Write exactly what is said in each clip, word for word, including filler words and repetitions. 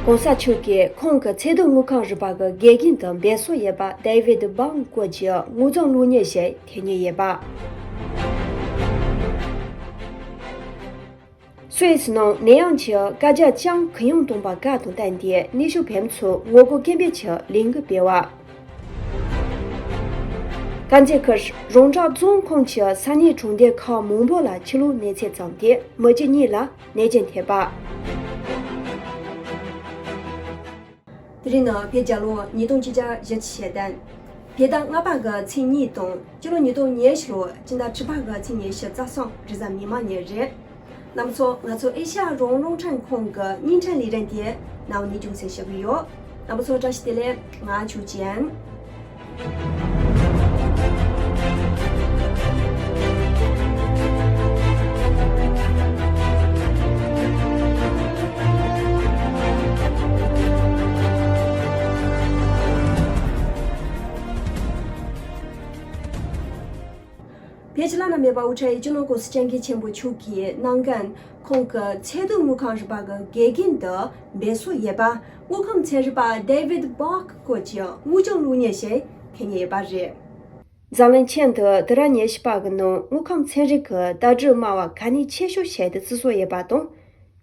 གོང་ས་མཆོག་གིས་ཁོང་གི་ཚེ་སྡོད་དངུལ་ཁང་རུ་པ་གི་དགེ་རྒན་དུ་འབད་སོ་ཡོད་པ་ཌེ་ཝིད་བྷམ་སྐོར་གྱི་དངུལ་རྫོང་བླུགས་མཁན་ཞིག་ཐེ་ཉེ་ཡོད་པ། སུད་སི་ནང་ནད་ཡམས་ཀྱི་བཀའ་རྒྱ་བཅིངས་གུ་ཡངས་གཏོང་བ་བཀག་དང་བསྟུན་ཏེ་ནུས་ཤུགས་བེམ་ཚོ་ངོ་རྒོལ་སྐད་འབོད་ཀྱི་ལས་འགུལ་སྤེལ་བ། དཀར་མཛེས་ཁུལ་རོང་བྲག་རྫོང་ཁོངས་ཀྱི་ས་གནས་གྲོང་སྡེ་ཁག་མང་པོ་ལ་ཆུ་ལོག་གནོད་འཚེ་བརྩམས་ཏེ་མི་རྒྱུ་གཉིས་ལ་ནད་རྐྱེན་ཐེབས་པ། དེ་རིང་ནི་བོད་རྒྱལ་ལོ་ཉིས་སྟོང་ཆིག་བརྒྱ་བཞི་བཅུ་ཞེ་བདུན། བོད་ཟླ་ལྔ་པ་གི་ཚེས་གཉིས་དང་སྤྱི་ལོ་ཉིས་སྟོང་ཉེར་བཞི་ལོ་སྤྱི་ཟླ་དྲུག་པ་གི་ཚེས་ཉི་ཤུ་རྩ་གསུམ་རེས་གཟའ་མིག་དམར་ཉིན་རེད། རྣམ་པ་ཚོ་ང་ཚོ་ཨེ་ཤ་ཡ་རང་དབང་རླུང་འཕྲིན་ཁང་གི་བརྙན་འཕྲིན་ལས་རིམ་དེ་རྣ་བར་ནས་རྒྱང་སྲིང་ཞུ་གི་ཡོད། རྣམ་པ་ཚོ་བཀྲ་ཤིས་བདེ་ལེགས། ང་ཆོས་ཅན། བོད་ཕྱི་ནང་མེད་པ་དབུ་ཁྲིད་སྤྱི་ནོར་༸གོང་ས་༸སྐྱབས་མགོན་ཆེན་པོ་མཆོག་གིས་གནང་མཁན་ཁོང་གི་ཚེ་སྡོད་དངུལ་ཁང་རུ་པ་གི་དགེ་རྒན་དུ་འབད་སོ་ཡོད་པ་དངུལ་ཁང་ཚན་རིག་པ་ཌེ་ཝིད་བྷག་སྐོར་གྱི་དངུལ་རྐྱང་བླུགས་མཁན་ཞིག་ཐེ་ཉེ་ཡོད་པ་རེད། འཛམ་གླིང་ཁྱོན་དུ་དུས་རབས་ཉི་ཤུ་པ་གི་ནང་དངུལ་ཁང་ཚན་རིག་གི་ལྟ་གྲུབ་སྨྲ་བ་གལ་གནད་ཆེ་ཤོས་ཤིག་ཏུ་བརྩི་སྲོལ་ཡོད་པ་དང་།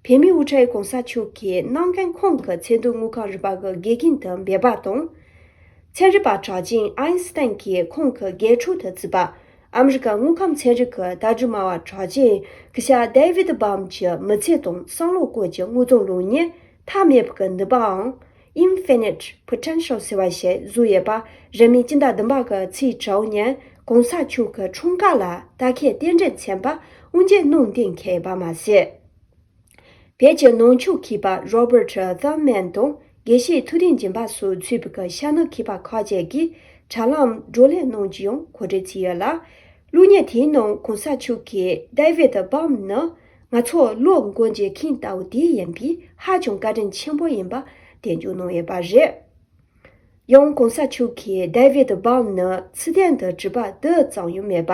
བོད་མིའི་དབུ་ཁྲིད་༸གོང་ས་མཆོག་གིས་གནང་མཁན་ཁོང་གི་ཚེ་སྡོད་དངུལ་ཁང་རུ་པ་གི་དགེ་རྒན་དུ་འབོད་པ་དང་། ཚན་རིག་པ་གྲགས་ཅན་ཨའིན་སི་ཏན་གྱིས་ཁོང་གི་དགེ་ཕྲུག་ཏུ་བརྩིས་པ། ཨ་མི་རི་ཀ་དངུལ་ཁང་ཚན་རིག་གི་ལྟ་གྲུབ་སྨྲ་བ་གྲགས་ཅན་སྐུ་ཞབས་ཌེ་ཝིད་བྷམ་གྱི་མི་ཚེ་དང་བསམ་བློ་སྐོར་གྱི་དངོས་དོན་ལུང་ཉིད་མཐའ་མེད་པའི་ནུས་པའམ། Infinite Potential ཟེར་བ་ཞིག་བཟོས་ཡོད་པ་རིང་མིན་སྤྱི་ཟླ་བདུན་པ་གི་ཚེས་དྲུག་ཉིན་༸གོང་ས་མཆོག་གི་འཁྲུངས་སྐར་ལ་ལྟ་མཁན་རྟེན་འབྲེལ་མཚན་པ་དབུ་འབྱེད་གནང་གཏན་འཁེལ་ཡོད་པ་མ་ཟད། བོད་ཀྱི་ནང་ཆོས་མཁས་པ་Robert Thurman དང་དགེ་བཤེས་ཐུབ་བསྟན་སྦྱིན་པ་སོགས་ཚུད་པའི་ཤར་ནུབ་མཁས་པ་ཁག་ཅིག་གིས་དྲ་ལམ་བགྲོ་གླེང་གནང་རྒྱུ་ཡང་གོ་སྒྲིག་བྱས་ཡོད་ལ། གློག་བརྙན་དེའི་ནང་༸གོང་ས་མཆོག་གིས་ཌེ་ཝིད་བྷམ་ནི་ང་ཚོ་བློ་མགོ་འབྱེད་མཁན་ལྟ་བུ་དེ་ཡིན་པས་ཧ་ཅང་བཀའ་དྲིན་ཆེན་པོ་ཡིན་པ་འདེམས་སྐྱོར་གནང་ཡོད་པ་རེད། ཡང་༸གོང་ས་མཆོག་གིས་ཌེ་ཝིད་བྷམ་ནི་ཚུལ་ལྡན་དུ་གྲུབ་པ་དེ་ཙམ་ཡང་མེད་པ།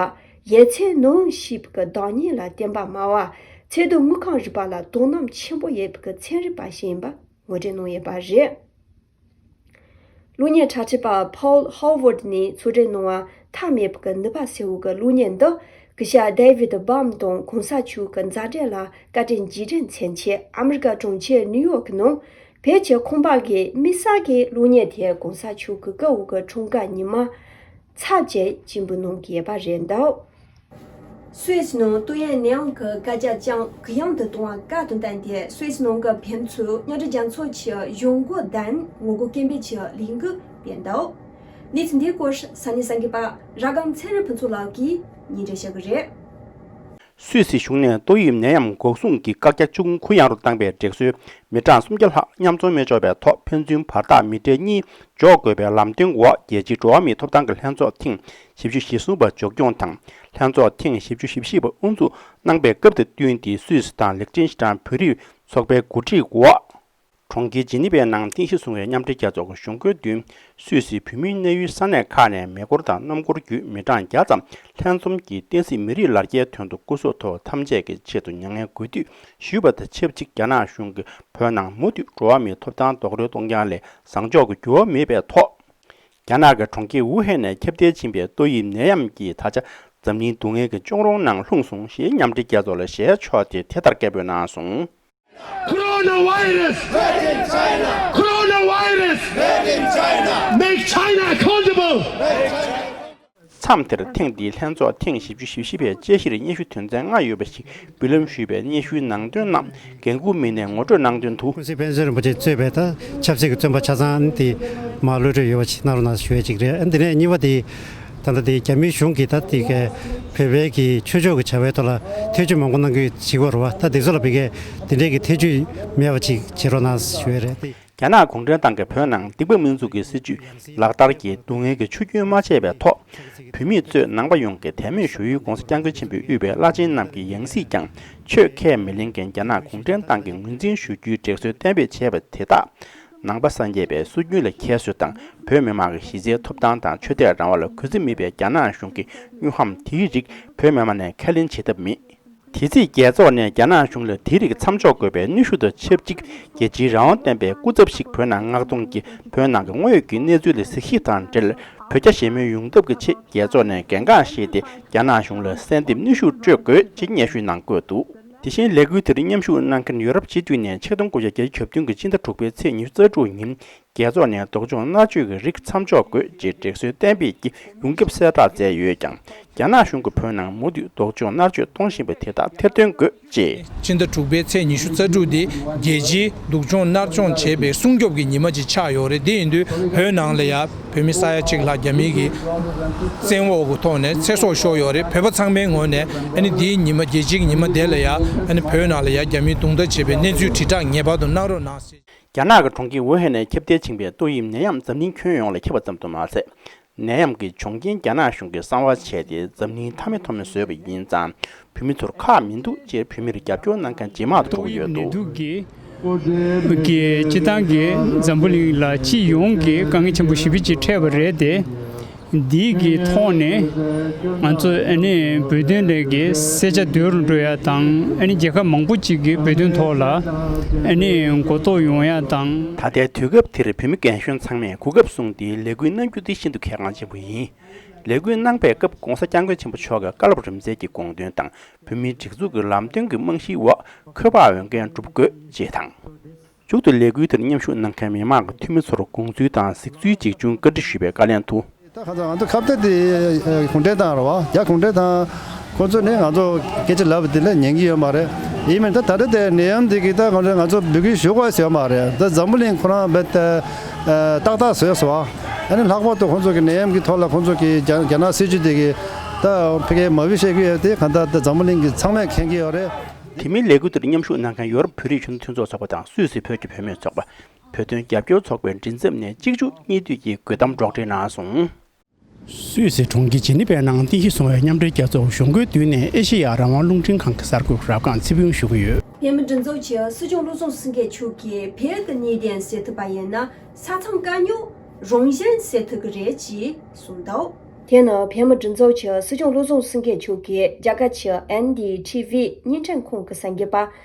ཡོད་ཚད་ནང་ཞེས་པའི་བདག་ཉིད་ལ་བརྟེན་པ་སྨྲ་བ། ཚེ་སྡོད་དངུལ་ཁང་རུ་པ་ལ་དོ་སྣང་ཆེན་པོ་ཡོད་པའི་ཚན་རིག་པ་ཞིག་ཡིན་པ་ངོ་སྤྲོད་གནང་ཡོད་པ་རེད། གློག་བརྙན་འཁྲབ་ཁྲིད་པ་Paul Howard ནས་ཚོགས་སྒྲིག་གནང་བ་མཐའ་མེད་པའི་ནུས་པ་ཟེར་བའི་གློག་བརྙན་འདི་སྐུ་ཞབས་ཌེ་ཝིད་བྷམ་དང་༸གོང་ས་མཆོག་གི་མཛའ་འབྲེལ་ལ་བཀའ་དྲིན་རྗེས་དྲན་མཚོན་ཆེད་ཨ་མི་རི་ཀ་གྲོང་ཁྱེར་ནིའུ་ཡོག་གི་ནང་བོད་ཀྱི་ཁང་པ་གི་དམིགས་བསལ་གྱི་གློག་བརྙན་དེ་༸གོང་ས་མཆོག་གི་སྐུ་འོ་གི་འཁྲུངས་སྐར་ཉི་མ་ཚར་བཅད་སྤྱན་འབུལ་གནང་གི་ཡོད་པ་རེད་འདུག་སུད་སི་ནང་ཏོག་དབྱིབས་ནད་ཡམས་ཀྱི་བཀའ་རྒྱ་བཅིངས་གུ་ཡངས་དུ་གཏོང་བ་བཀག་དང་བསྟུན་ཏེ་སུད་སི་ནང་གི་བོད་མི་ཚོས་མཉམ་འབྲེལ་རྒྱལ་ཚོགས་ཀྱི་གཞུང་སྒོ་བདུན་ངོ་རྒོལ་སྐད་འབོད་ཀྱི་ལས་འགུལ་སྤེལ་འདུག་གནས་ཚུལ་འདིའི་སྐོར་ས་གནས་གསར་འགོད་པ་ར་སྒམ་ཚེ་རིང་ཕུན་ཚོགས་ལགས་ཀྱིས་སྙན་སྒྲོན་ཞུ་གི་རེད། སུད་སི་གཞུང་ནས་ཏོག་དབྱིབས་ནད་ཡམས་འགོག་སྲུང་གི་བཀག་རྒྱ་ཅུང་གུ་ཡངས་རུ་བཏང་པའི་སྒྲིག་སྲོལ་མི་གྲངས་སུམ་བརྒྱ་ལྷག་མཉམ་འཛོམས་མི་ཆོག་པའི་ཐོག་ཕན་ཚུན་བར་ཐག་མི་ཊར་གཉིས་འཇོག་དགོས་པའི་ལམ་སྟོན་འོག་རྒྱལ་སྤྱིའི་འགྲོ་བ་མིའི་ཐོབ་ཐང་གི་ལྷན་ཚོགས་ཐེངས་བཞི་བཅུ་ཞེ་གསུམ་པ་མཇུག་སྐྱོང་དང་། ལྷན་ཚོགས་ཐེངས་བཞི་བཅུ་ཞེ་བཞི་པ་དབུ་འཛུགས་གནང་པའི་སྐབས་དང་བསྟུན་ཏེ་སུད་སི་དང་ལིག་ཏེན་ཤི་ཏན་བོད་རིགས་ཚོགས་པའི་གོ་སྒྲིག་འོག་གྲོང་ཁྱེར་ཇི་ནི་ཝའི་ནང་རྟེན་གཞི་བཟུང་བའི་མཉམ་འབྲེལ་རྒྱལ་ཚོགས་ཀྱི་གཞུང་སྒོའི་མདུན་སུད་སིའི་བོད་མིའི་གནས་ཡུལ་ས་གནས་ཁག་ནས་མེ་འཁོར་དང་སྣུམ་འཁོར་བརྒྱུད་མི་གྲངས་བརྒྱ་ཙམ་ལྷན་འཛོམས་ཀྱིས་བསྟན་སྲིད་མི་རིགས་ལ་རྒྱའི་དོན་དུ་སྐུ་སྲོག་དོར་ཐམས་ཅད་ཀྱི་ཆེད་དུ་མྱ་ངན་གུས་འདུད་ཞུས་པ་དང་ཆབས་ཅིག་རྒྱ་ནག་གཞུང་གིས་བོད་ནང་མུ་མཐུད་འགྲོ་བ་མིའི་ཐོབ་ཐང་རྡོག་རོལ་གཏོང་རྐྱང་ལས་བཟང་ཕྱོགས་ཀྱི་འགྱུར་བ་མེད་པའི་ཐོག་རྒྱ་ནག་གི་གྲོང་ཁྱེར་ཝུ་ཧན་ནས་ཁྱབ་གདལ་ཕྱིན་པའི་ཏོག་དབྱིབས་ནད་ཡམས་ཀྱིས་ད་ཆ་འཛམ་གླིང་སྡུག་བསྔལ་གྱི་གཅོང་རོང་ནང་ལྷུང་སོང་ཞེས་མཉམ་འབྲེལ་རྒྱལ་ཚོགས་ལ་ཞལ་ཕྱོགས་ཏེ་དེ་ལྟར་སྐད་འབོད་གནང་སོང་། Coronavirus! Made in China! Coronavirus! Made in China! Make China accountable! མཚམས་དེར་ཐེངས་འདིའི་ལྷན་ཚོགས་ཐེངས་བཞི་བཅུ་ཞེ་བཞི་པའི་དཔྱད་གཞིར་སྙན་ཞུ་དོན་ཚན་ལྔ་ཡོད་པ་ཞིག་འབུལ་ལམ་ཞུས་པའི་སྙན་ཞུའི་ནང་དོན་རྣམས་འགན་འཁུར་མི་སྣས་ངོ་སྤྲོད་གནང་དོན་དུ། ཀུན་གཟིགས་དཔལ་འཛོམས་རིན་པོ་ཆེ་གཙོས་པའི་ད་ཆབ་སྲིད་ཀྱི་བཙོན་པ་ཆ་ཚང་དེ་མར་གློད་གྲོལ་ཡོད་པ་ཞིག་གནང་རོགས་གནང་ཞུ་ཡས་ཅིག་རེད། འདི་ནས་གཉིས་པ་དེ། ད་ལྟ་དེ་རྒྱ་མིའི་གཞུང་གིས་ད་དེ་གའི་བོད་པའི་གི་ཆོས་ཕྱོགས་ཀྱི་བྱ་བའི་ཐོག་ལ་ཐེ་བྱུས་མང་པོ་གནང་གི་བྱེད་ཀྱི་ཡོད་རེད་བ། ད་དེ་ཚོ་ལ་བི་གའི་དེ་འདྲའི་གི་ཐེ་བྱུས་མེད་པ་ཅིག་བྱེད་རོགས་གནང་ཞུ་ཡས་རེད། རྒྱ་ནག་གུང་ཁྲན་ཏང་གིས་བོད་ནང་སྡིག་པ་མི་འཛུགས་ཀྱི་སྲིད་བྱུས་ལག་བསྟར་གྱིས་སྡུག་བསྔལ་གྱི་ཆུ་རྒྱུན་མ་ཆད་པའི་ཐོག་བོད་མི་གཙོས་ནང་པ་ཡོངས་ཀྱི་དད་མོས་ཞུ་ཡུལ་༸གོང་ས་༸སྐྱབས་མགོན་ཆེན་པོས་དབུས་པའི་བླ་ཆེན་རྣམས་ཀྱི་ཡང་སྲིད་ཀྱང་ཆོས་ཁས་མི་ལེན་མཁན་རྒྱ་ནག་གུང་ཁྲན་ཏང་གིས་ངོས་འཛིན་ཞུ་རྒྱུའི་སྒྲིག་སྲོལ་གཏན་འབེབས་བྱས་པ་དེ་དག་ནང་པ་སངས་རྒྱས་པའི་སྲོལ་རྒྱུན་ལ་ཁྱད་གསོད་དང་བོད་མི་མང་གི་གཞི་རྩའི་ཐོབ་ཐང་དང་ཆོས་དད་རང་དབང་ལ་གུས་བརྩི་མེད་པའི་རྒྱ་ནག་གཞུང་གི་དངོས་ཧམ་དེའི་རིགས་བོད་མི་མང་ནས་ཁས་ལེན་བྱེད་ཐབས་མེད། དེ་རྗེས་རྒྱལ་ཚོགས་ནས་རྒྱ་ནག་གཞུང་ལ་དེ་རིགས་མཚམས་འཇོག་དགོས་པའི་གནོན་ཤུགས་དང་ཆབས་ཅིག་རྒྱལ་སྤྱིའི་རང་དབང་ལྡན་པའི་སྐུ་ཚབ་ཞིག་བོད་ནང་མངགས་གཏོང་གིས་བོད་ནང་གི་དངོས་ཡོད་ཀྱི་གནས་ཚུལ་ལ་གཟིགས་ཞིབ་དང་འབྲེལ། བོད་རྒྱ་ཞི་མོལ་ཡོང་ཐབས་ཀྱི་ཆེད་རྒྱལ་ཚོགས་ནས་འགན་འཁུར་བཞེས་ཏེ་རྒྱ་ནག་གཞུང་ལ་གསལ་འདེབས་གནོན་ཤུགས་སྤྲོད་དགོས་ཅེས་སྙན་ཞུ་གནང་དགོས་འདུག་དེ་བཞིན་ལས་འགུལ་དེར་མཉམ་ཞུགས་གནང་མཁན་ཡོ་རོབ་སྤྱི་འཐུས་ནས་ཆིག་སྟོང་དགུ་བརྒྱ་བརྒྱད་ཅུ་གྱ་བདུན་གྱི་ཕྱི་ཟླ་དྲུག་པའི་ཚེས་ཉི་ཤུ་རྩ་དྲུག་ཉིན། རྒྱལ་ཚོགས་ནས་སྡུག་སྦྱོང་མནར་གཅོད་ཀྱི་རིགས་མཚམས་འཇོག་དགོས་ཅེས་སྒྲིག་སྲོལ་གཏན་འབེབས་ཀྱིས་ཡོངས་ཁྱབ་གསལ་བསྒྲགས་མཛད་ཡོད་ཀྱང་། རྒྱ་ནག་གཞུང་གིས་བོད་ནང་མུ་མཐུད་སྡུག་སྦྱོང་མནར་གཅོད་གཏོང་བཞིན་པ་དེ་དག་ཐེར་འདོན་དགོས་ཅེས། ཕྱི་ཟླ་དྲུག་པའི་ཚེས་ཉི་ཤུ་རྩ་དྲུག་འདི་རྒྱལ་སྤྱིའི་སྡུག་སྦྱོང་མནར་གཅོད་བྱེད་པའི་སྲུང་སྐྱོབ་ཀྱི་ཉི་མ་ཅིག་ཆགས་ཡོད་རེད། དེ་ཡིན་དུས་བོད་ནང་ལ་ཡ་བོད་མི་ས་ཡ་གཅིག་ལྷག་རྒྱ་མིའི་གི་བཙན་འོག་གི་ཐོག་ནས་ཚེ་སྲོག་ཤོར་ཡོད་རེད། བོད་པ་ཚང་མའི་ངོས་ནས་ཨ་ནི་འདིའི་ཉི་མ་རྒྱལ་སྤྱིའི་ཉི་མ་དེ་ལ་ཡ་ཨ་ནི་བོད་ནང་ལ་ཡ་རྒྱ་མིས་རྡུང་རྡེག་བྱེད་པའི་གནས་ཚུལ་དྲིལ་བསྒྲགས་ངེས་པར་དུ་གནང་རོགས་གནང་ཟེར། རྒྱ་ནག་གི་གྲོང་ཁྱེར་ཝུ་ཧན་ནས་ཁྱབ་གདལ་ཕྱིན་པའི་ཏོག་དབྱིབས་ནད་ཡམས་འཛམ་གླིང་ཁྱོན་ཡོངས་ལ་ཁྱབ་པ་ཙམ་དུ་མ་ཟད། ནད་ཡམས་ཀྱི་བྱུང་རྐྱེན་རྒྱ་ནག་གཞུང་གིས་གསང་བ་བྱས་ཏེ་འཛམ་གླིང་མཐའ་མའི་ཐོག་མ་བཟོས་པ་ཡིན་ཙང་། བོད་མི་ཚོར་ཁག་མི་འདུག་ཅེས་བོད་མིར་རྒྱབ་སྐྱོར་གནང་མཁན་ཇེ་མང་དུ་འགྲོ་གི་ཡོད་འདུག་ཏོག་དབྱིབས་ནད་དུག་གིས་གི་སྤྱི་བཏང་གི་འཛམ་བུ་གླིང་ལ་སྤྱི་ཡོངས་ཀྱི་དཀའ་ངལ་ཆེན་པོ་ཞེ་པོ་ཅིག་འཕྲད་པ་རེད་དེ། འདིའི་གི་ཐོག་ནས་ང་ཚོ་ཨ་ནི་བོད་དོན་ལས་ཀྱི་ས་ཆ་སྡོད་རུ་འགྲོ་ཡ་དང་ཨ་ནི་རྒྱལ་ཁབ་མང་པོ་ཅིག་གི་བོད་དོན་ཐོག་ལ་ཨ་ནི་གོ་རྟོགས་ཡོང་ཡ་དང་། ད་ལྟའི་དུས་སྐབས་དེར་བོད་མི་རྒན་གཞོན་ཚང་མས་གོ་སྐབས་བཟུང་སྟེ་ལས་འགུལ་གནང་རྒྱུ་དེ་ཤིན་ཏུ་གལ་འགངས་ཆེན་པོ་ཡིན། ལས་འགུལ་གནང་པའི་སྐབས་༸གོང་ས་༸སྐྱབས་མགོན་ཆེན་པོ་མཆོག་གི་བཀའ་སློབ་རིམ་འཛེགས་ཀྱི་དགོངས་དོན་དང་བོད་མིའི་སྒྲིག་འཛུགས་ཀྱི་ལམ་སྟོན་གྱི་རྨང་གཞིའི་འོག་འཁོས་དཔག་འོས་འགན་སྒྲུབ་དགོས་ཅེས་དང་། མཇུག་ཏུ་ལས་འགུལ་དེར་མཉམ་ཞུགས་གནང་མཁན་མི་མང་གི་འཐུས་མི་ཚོར་དགོངས་ཚུལ་དང་གཟིགས་ཚུལ་ཅིག་བྱུང་བཀའ་འདྲི་ཞུས་པའི་བཀའ་ལན་དུ། ད་ཁ་སང་ང་ཚོ་ཁ་གཏད་དེ་གུང་ཁྲན་ཏང་རེད་བ། རྒྱ་གུང་ཁྲན་ཏང་ཁོ་ཚོ་ནས་ང་ཚོ་སྐད་ཆ་ལབ་པ་དེ་ལ་ཉན་གྱི་ཡོད་མ་རེད། ཡིན་མིན་ད་ད་ལྟ་དེ་ནད་ཡམས་དེ་གི་ད་ང་ཚོ་ང་ཚོ་འབོད་སྐུལ་ཞུ་དགོས་ཟེར་ཡོད་མ་རེད། ད་འཛམ་བུ་གླིང་ཁོ་རང་རྦད་དེ་ཏག་ཏག་བཟོས་སོང་བ། ཨ་ནི་ལྷག་པར་དུ་ཁོ་ཚོ་གི་ནད་ཡམས་ཀྱི་ཐོག་ལ་ཁོ་ཚོ་གི་རྒྱ་རྒྱ་ནག་སྲིད་ཇུས་དེ་གི་ད་ཕ་གིའི་མ་བུ་བཤད་ཀྱི་ཡོད་དེ་གང་ལྟར་ད་འཛམ་བུ་གླིང་གི་ཚང་མས་མཁྱེན་གྱི་ཡོད་རེད། དེ་མིན་ལས་འགུལ་དེར་མཉམ་ཞུགས་གནང་མཁན་ཡོ་རོབ་བོད་རིགས་གཞོན་ནུ་མཐུན་ཚོགས་ཚོགས་པ་དང་སུད་སི་བོད་ཀྱི་བུད་མེད་ཚོགས་པ། བོད་དོན་རྒྱབ་སྐྱོར་ཚོགས་པའི་མགྲིན་ཚབ་ནས་གཅིག་མཇུག་གཉིས་མཐུད་ཀྱིས་དགོད་གཏམ་སྒྲོག་འགྲེལ་གནང་སོང་། སུད་སི་གྲོང་ཁྱེར་ཇི་ནི་ཝའི་ནང་རྟེན་གཞི་བཟུང་བའི་མཉམ་འབྲེལ་རྒྱལ་ཚོགས་གཞུང་སྒོའི་མདུན་ནས་ཨེ་ཤེ་ཡ་རང་དབང་རླུང་འཕྲིན་ཁང་གི་གསར་འགོད་རབ་སྒང་ཚེ་ཕུན་ཞུ་གི་ཡོད། བོད་མི་སྒྲིག་འཛུགས་ཀྱི་སྲིད་སྐྱོང་བློ་བཟང་སེང་གེ་མཆོག་གིས་བོད་ཀྱི་གནད་དོན་སེལ་ཐུབ་པ་ཡིན་ན་ས་མཚམས་དཀའ་རྙོག་རང་བཞིན་སེལ་ཐུབ་ཀྱི་རེད་ཅེས་གསུངས་འདུག་དེ་ནི་བོད་མི་སྒྲིག་འཛུགས་ཀྱི་སྲིད་སྐྱོང་བློ་བཟང་སེང་གེ་མཆོག་གིས་རྒྱ་གར་གྱི་ཨེན་ཌི་ཊི་ཝི་བརྙན་འཕྲིན་ཁང་གི་གསར་འགོད་པ་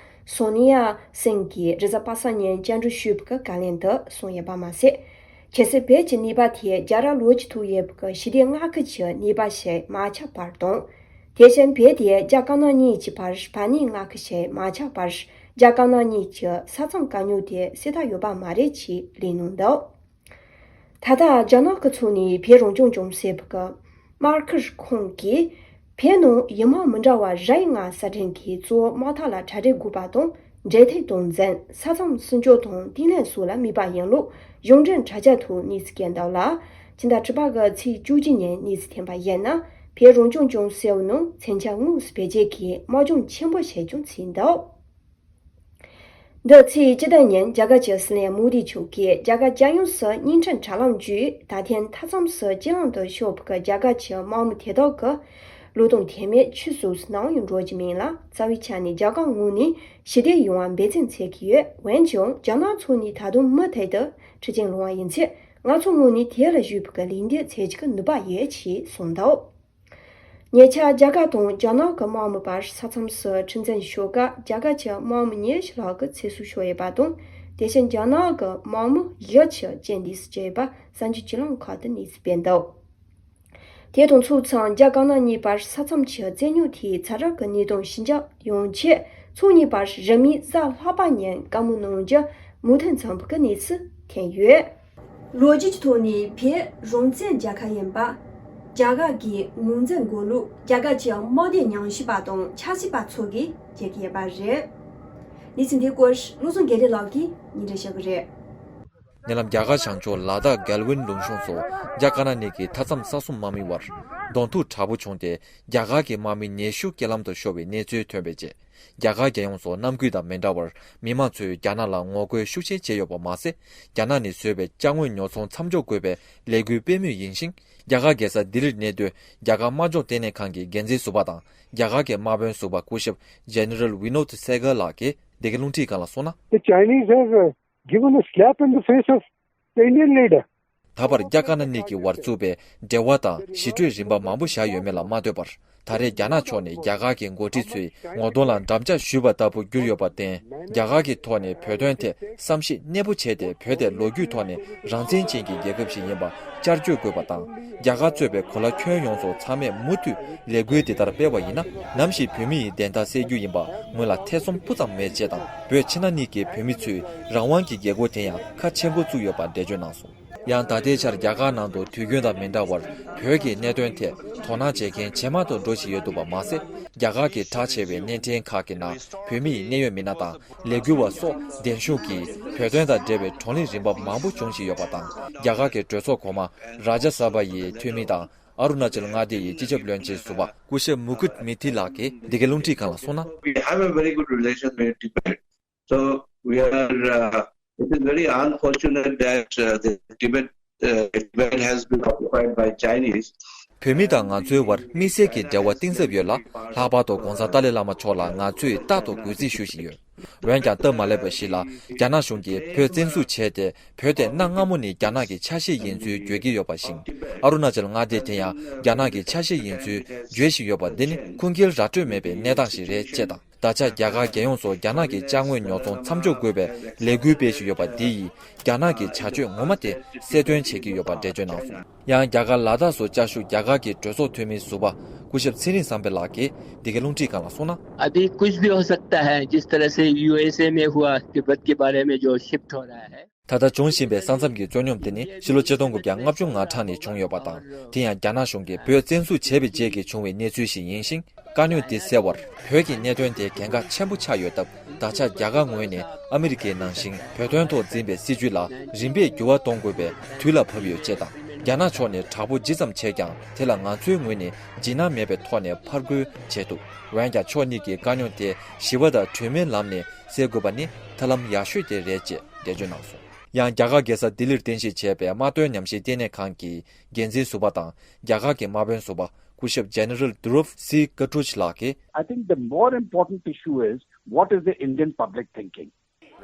སོ་ནི་ཡ་སིང་གིས་རེས་གཟའ་པ་སངས་ཉིན་བཅར་འདྲི་ཞུས་པའི་བཀའ་ལན་དུ་གསུངས་ཡོད་པ་མ་ཟད། གལ་སྲིད་བོད་ཀྱི་ནུས་པ་དེ་རྒྱ་ར་ལོ་གཅིག་ཐུག་ཡོད་པའི་ཞི་བདེ་མངའ་ཁུལ་གྱི་ནུས་པ་ཞིག་མ་ཆག་པར་དང་། དེ་བཞིན་བོད་དེ་རྒྱ་དཀར་ནག་གཉིས་ཀྱི་བར་བར་གནས་མངའ་ཁུལ་ཞིག་མ་ཆག་པར་རྒྱ་དཀར་ནག་གཉིས་ཀྱི་ས་མཚམས་དཀའ་རྙོག་དེ་སེལ་ཐབས་ཡོད་པ་མ་རེད་ཅེས་གླེང་གནང་འདུག་ད་ལྟ་རྒྱ་ནག་གི་ཕྱོགས་ནས་བོད་རང་སྐྱོང་ལྗོངས་ཟེར་བའི་མར་ཁེ་སི་ཁང་གིས་བོད་ནང་ཡུལ་དམག་མི་འདྲ་བ་རེ་ལྔ་གསར་སྐྲུན་གྱིས་གཙོ་བོ་དམག་འཐབ་ལ་གྲ་སྒྲིག་དགོས་པ་དང་འབྲེལ་མཐུད་དམ་འཛིན། ས་མཚམས་སྲུང་སྐྱོབ་དང་བརྟན་ལྷིང་སོགས་ལ་དམིགས་པ་ཡིན་ལུགས་གཞུང་འབྲེལ་དྲ་རྒྱ་ཐོག་གནས་ཚུལ་བསྐྱལ་འདུག་ལ། ཕྱི་ཟླ་དྲུག་པ་གི་ཚེས་བཅུ་གཅིག་ཉིན་གནས་ཚུལ་ཐོན་པ་ཡིན་ན་བོད་རང་སྐྱོང་ལྗོངས་ཟེར་བ་ནང་མཚོན་ཆ་དངོས་སུ་བེད་སྤྱོད་ཀྱིས་དམག་སྦྱོང་ཆེན་པོ་བྱས་ཀྱང་ཚུད་འདུག་འདི་ཚེས་བཅུ་བདུན་ཉིན་རྒྱ་གར་གྱི་སྲིད་བློན་མོ་དི་མཆོག་གིས་རྒྱ་གར་རྒྱལ་ཡོངས་སུ་བརྙན་འཕྲིན་དྲ་ལམ་བརྒྱུད་ད་ཐེངས་མཐའ་མཚམས་སུ་སྤྱི་ལམ་དུ་ཤོར་བའི་རྒྱ་གར་གྱི་དམག་མི་དེ་དག་གི་ལོ་དང་མཐའ་མའི་ཆུད་ཟོས་སུ་ནམ་ཡང་འགྲོ་རྒྱུ་མིན་ལ། རྩ་བའི་ཆ་ནས་རྒྱ་གར་ངོས་ནས་ཞི་བདེ་ཡོང་བར་འབད་བརྩོན་བྱེད་ཀྱི་ཡོད། འོན་ཀྱང་རྒྱ་ནག་ཕྱོགས་ནས་ད་དུང་མུ་མཐུད་དུ་ཁྲི་ཆེན་ལོང་བ་ཡིན་ཚེ་ང་ཚོ་ངོས་ནས་དེ་ལ་གཞིགས་པའི་ལན་འདེབས་བྱེད་རྒྱུ་གི་ནུས་པ་ཡོད་ཅེས་གསུངས་འདུག་ཉེ་ཆར་རྒྱ་གར་དང་རྒྱ་ནག་གི་དམག་མི་བར་ས་མཚམས་སུ་འཁྲུག་འཛིང་ཤོར་སྐབས་རྒྱ་གར་གྱི་དམག་མི་ཉི་ཤུ་ལྷག་གི་ཚེ་སྲོག་ཤོར་ཡོད་པ་དང་། དེ་བཞིན་རྒྱ་ནག་གི་དམག་མི་བཞི་ཆ་རྐྱེན་འདས་སུ་གྱུར་ཡོད་པ་གསར་འགྱུར་བརྒྱུད་ལམ་ཁག་ཏུ་གནས་ཚུལ་སྤེལ་འདུག་དེ་དང་ཕྱོགས་མཚུངས་རྒྱ་དཀར་ནག་གཉིས་བར་ས་མཚམས་ཀྱི་རྩོད་རྙོག་དེའི་ཚ་དྲོད་ཀྱི་གནས་སྟངས་ཞི་འཇགས་ཡོང་ཆེད་ཕྱོགས་གཉིས་བར་རིང་མིན་གཟའ་ལྷག་པ་ཉིན་བཀའ་མོལ་གནང་རྒྱུ་མུ་མཐུད་འཚམས་པའི་གནས་ཚུལ་ཐོན་ཡོད། ལོ་རྒྱུས་ཀྱི་ཐོག་ནས་བོད་རང་བཙན་རྒྱལ་ཁབ་ཡིན་པ། རྒྱ་གར་གྱི་ངོས་འཛིན་དགོས་ལུགས་རྒྱ་གར་གྱི་དམག་སྡེ་ཉམས་ཞིབ་པ་དང་ཆབ་སྲིད་པ་ཚོ་གིས་བརྗོད་ཀྱི་ཡོད་པ་རེད། གནས་ཚུལ་འདིའི་སྐོར་བློ་བཟང་དགེ་ལེགས་ལགས་ཀྱིས་སྙན་སྒྲོན་ཞུ་གི་རེད། ཉེ་ལམ་རྒྱ་གར་བྱང་ཕྱོགས་ལ་དྭགས་གལ་ཝིན་ལུང་གཤོང་སོགས་རྒྱ་དཀར་ནག་གཉིས་ཀྱི་མཐའ་མཚམས་ས་སྲུང་དམག་མིའི་བར་གདོང་ཐུག་དྲག་པོ་བྱུང་སྟེ། རྒྱ་གར་གྱི་དམག་མི་ཉི་ཤུ་རྐྱེན་ལམ་དུ་ཤོར་བའི་གནས་ཚུལ་ཐོན་པའི་རྗེས། རྒྱ་གར་རྒྱལ་ཡོངས་སུ་ནམ་རྒྱུན་དང་མི་འདྲ་བར་མི་མང་ཚོས་རྒྱ་ནག་ལ་ངོ་རྒོལ་ཤུགས་ཆེ་བྱས་ཡོད་པ་མ་ཟད། རྒྱ་ནག་ནས་བཟོས་པའི་ཅ་དངོས་ཉོ་ཚོང་མཚམས་འཇོག་དགོས་པའི་ལས་འགུལ་སྤེལ་མུས་ཡིན་ཞིང་། རྒྱ་གར་རྒྱལ་ས་ལྡི་ལིར་གནས་སྡོད་རྒྱ་གར་དམག་སྦྱོང་ལྟེ་གནས་ཁང་གི་འགན་འཛིན་ཟུར་པ་དང་རྒྱ་གར་གྱི་དམག་དཔོན་ཟུར་པ་སྐུ་ཞབས་General Vinod Sehgal ལགས་ཀྱིས་འདི་གའི་རླུང་འཕྲིན་ཁང་ལ་གསུངས་ན། The Chinese have uh, given a slap in the face of the Indian leader. ད་བར་རྒྱ་དཀར་ནག་གཉིས་ཀྱི་བར་བཙུགས་པའི་འབྲེལ་བ་དང་ཞི་གྲོས་རིམ་པ་མང་པོ་བཞག་ཡོད་མེད་ལ་མ་ལྟོས་པར། ད་རེས་རྒྱ་ནག་ཕྱོགས་ནས་རྒྱ་གར་གྱི་འགོ་ཁྲིད་ཚོའི་ངོ་གདོང་ལ་འགྲམ་ལྕག་གཞུས་པ་ལྟ་བུ་གྱུར་ཡོད་པར་བརྟེན། རྒྱ་གར་གྱི་ཐོག་ནས་བོད་དོན་ཐད་བསམ་གཞིག་གནས་པོ་བྱས་ཏེ། བོད་དེ་ལོ་རྒྱུས་ཐོག་ནས་རང་བཙན་ཅན་གྱི་རྒྱལ་ཁབ་ཞིག་ཡིན་པ་བསྐྱར་བརྗོད་དགོས་པ་དང་། རྒྱ་གར་གཙོས་པའི་གོ་ལ་ཁྱོན་ཡོངས་སུ་ཚང་མས་མུ་མཐུད་ལས་འགུལ་འདི་ལྟར་སྤེལ་བ་ཡིན་ན། ནམ་ཞིག་བོད་མི་ཡི་བདེན་མཐའ་གསལ་རྒྱུ་ཡིན་པ་ངོས་ལ་ཐེ་ཚོམ་སྤུ་ཙམ་མེད་ཅེས་དང་། བོད་ཕྱི་ནང་གཉིས་ཀྱི་བོད་མི་ཚོས་རང་དབང་གི་རྒྱལ་སྒོ་དེ་ཡང་ཁ་ཆེན་པོ་བཙུགས་ཡོད་པ་འགྲེལ་བརྗོད་གནང་སོང་། ཡང་ད་ལྟའི་ཆར་རྒྱ་གར་ནང་དུ་དུས་རྒྱུན་དང་མི་འདྲ་བར་བོད་ཀྱི་གནད་དོན་ཐད་དོ་སྣང་བྱེད་མཁན་ཇེ་མང་དུ་འགྲོ་བཞིན་ཡོད་འདུག་པ་མ་ཟད། རྒྱ་གར་གྱི་གྲགས་ཆེ་བའི་གནས་ཕྲན་ཁག་གི་ནང་བོད་མི་ཡི་གནད་ཡོད་མི་སྣ་དང་ལས་འགུལ་བ་སོགས་བདེན་ཤུགས་ཀྱིས་བོད་དོན་དང་འབྲེལ་བའི་བགྲོ་གླེང་རིམ་པ་མང་པོ་འབྱུང་བཞིན་ཡོད་པ་དང་། རྒྱ་གར་གྱི་གྲོས་ཚོགས་གོང་མ་རཱ་ཇ་ས་བྷ་ཡི་འཐུས་མི་དང་། ཨ་རུ་ན་ཅལ་མངའ་སྡེ་ཡི་སྤྱི་ཁྱབ་བློན་ཆེན་ཟུར་པ་སྐུ་ཞབས་མུ་ཀུཏ་མི་ཐི་ལགས་ཀྱིས་འདི་གའི་རླུང་འཕྲིན་ཁང་ལ་གསུངས་ན། We have a very good relation with Tibet. So we are, uh, it is very unfortunate that, uh, the Tibet, uh, Tibet has been occupied by Chinese. བོད་མི་དང་ང་ཚོའི་བར་དམིགས་བསལ་གྱི་འབྲེལ་བ་གཏིང་ཟབ་ཡོད་ལ། ལྷག་པར་དུ་༧གོང་ས་ཏཱ་ལའི་བླ་མ་མཆོག་ལ་ང་ཚོས་རྟག་ཏུ་གུས་བརྩི་ཞུ་བཞིན་ཡོད། འོན་ཀྱང་སྟབས་མ་ལེགས་པ་ཞིག་ལ་རྒྱ་ནག་གཞུང་གིས་བོད་བཙན་འཛུལ་བྱས་ཏེ། བོད་དེ་གནའ་སྔ་མོ་ནས་རྒྱ་ནག་གི་ཆ་ཤས་ཡིན་ཚུལ་བརྗོད་ཀྱི་ཡོད་པ་བཞིན། ཨ་རུ་ན་ཅལ་མངའ་སྡེ་དེ་ཡང་རྒྱ་ནག་གི་ཆ་ཤས་ཡིན་ཚུལ་བརྗོད་བཞིན་ཡོད་པ་འདི་ནི་ཁུངས་སྐྱེལ་ར་སྤྲོད་མེད་པའི་གནས་སྟངས་ཤིག་རེད་ཅེས་དང་། ད་ཆ་རྒྱ་གར་རྒྱལ་ཡོངས་སུ་རྒྱ་ནག་གི་ཅ་དངོས་ཉོ་ཚོང་མཚམས་འཇོག་དགོས་པའི་ལས་འགུལ་སྤེལ་བཞིན་ཡོད་པ་འདི་ཡིས་རྒྱ་ནག་གི་བྱ་སྤྱོད་ངོ་མ་དེ་གསལ་སྟོན་བྱེད་ཀྱི་ཡོད་པ་འགྲེལ་བརྗོད་གནང་སོང་། ཡང་རྒྱ་གར་ལ་དྭགས་སུ་བཅའ་བཞུགས་རྒྱ་གར་གྱི་གྲོས་ཚོགས་འཐུས་མི་ཟུར་པ་སྐུ་ཞབས་ཚེ་རིང་བསམ་འཕེལ་ལགས་ཀྱིས་འདི་གའི་རླུང་འཕྲིན་ཁང་ལ་གསུངས་ན། अभी कुछ भी हो सकता है, जिस तरह से यूएसए में हुआ, तिब्बत के बारे में जो शिफ्ट हो रहा है। ད་ལྟ་འབྱུང་བཞིན་པའི་ས་མཚམས་ཀྱི་རྩོད་སྙོམས་དེ་ནི་ཕྱི་ལོ་ཆིག་སྟོང་དགུ་བརྒྱ་ལྔ་བཅུ་ང་གྲངས་ནས་བྱུང་ཡོད་པ་དང་། དེ་ཡང་རྒྱ་ནག་གཞུང་གིས་བོད་བཙན་འཛུལ་བྱས་པའི་རྗེས་ཀྱི་བྱུང་བའི་གནས་ཚུལ་ཞིག་ཡིན་ཞིང་། དཀའ་རྙོག་འདི་སེལ་བར་བོད་ཀྱི་གནད་དོན་དེ་གལ་འགངས་ཆེན་པོ་ཆགས་ཡོད་སྟབས། ད་ཆ་རྒྱ་གར་ངོས་ནས་ཨ་མི་རི་ཀའི་ནང་བཞིན་བོད་དོན་ཐོག་འཛིན་པའི་སྲིད་བྱུས་ལ་རིམ་པས་འགྱུར་བ་གཏོང་དགོས་པའི་དུས་ལ་བབ་ཡོད་ཅེས་དང་། རྒྱ་ནག་ཕྱོགས་ནས་དྲག་པོ་ཇི་ཙམ་བྱས་ཀྱང་། དེ་ལ་ང་ཚོའི་ངོས་ནས་འཇིགས་སྣང་མེད་པའི་ཐོག་ནས་ཕར་རྒོལ་བྱས་འདུག་འོན་ཀྱང་ཕྱོགས་གཉིས་ཀྱི་དཀའ་རྙོག་དེ་ཞི་བ་དང་གྲོས་མོལ་ལམ་ནས་སེལ་དགོས་པ་ནི་ཐབས་ལམ་ཡག་ཤོས་དེ་རེད་ཅེས་འགྲེལ་བརྗོད་གནང་སོང་། ཡང་རྒྱ་གར་རྒྱལ་ས་ལྡི་ལིར་རྟེན་གཞི་བྱས་པའི་དམག་དོན་ཉམས་ཞིབ་ལྟེ་གནས་ཁང་གི་འགན་འཛིན་ཟུར་པ་དང་། རྒྱ་གར་གྱི་དམག་དཔོན་ཟུར་པ་སྐུ་ཞབས་General Dhruv C Katouche ལགས་ཀྱིས། I think the more important issue is what is the Indian public thinking?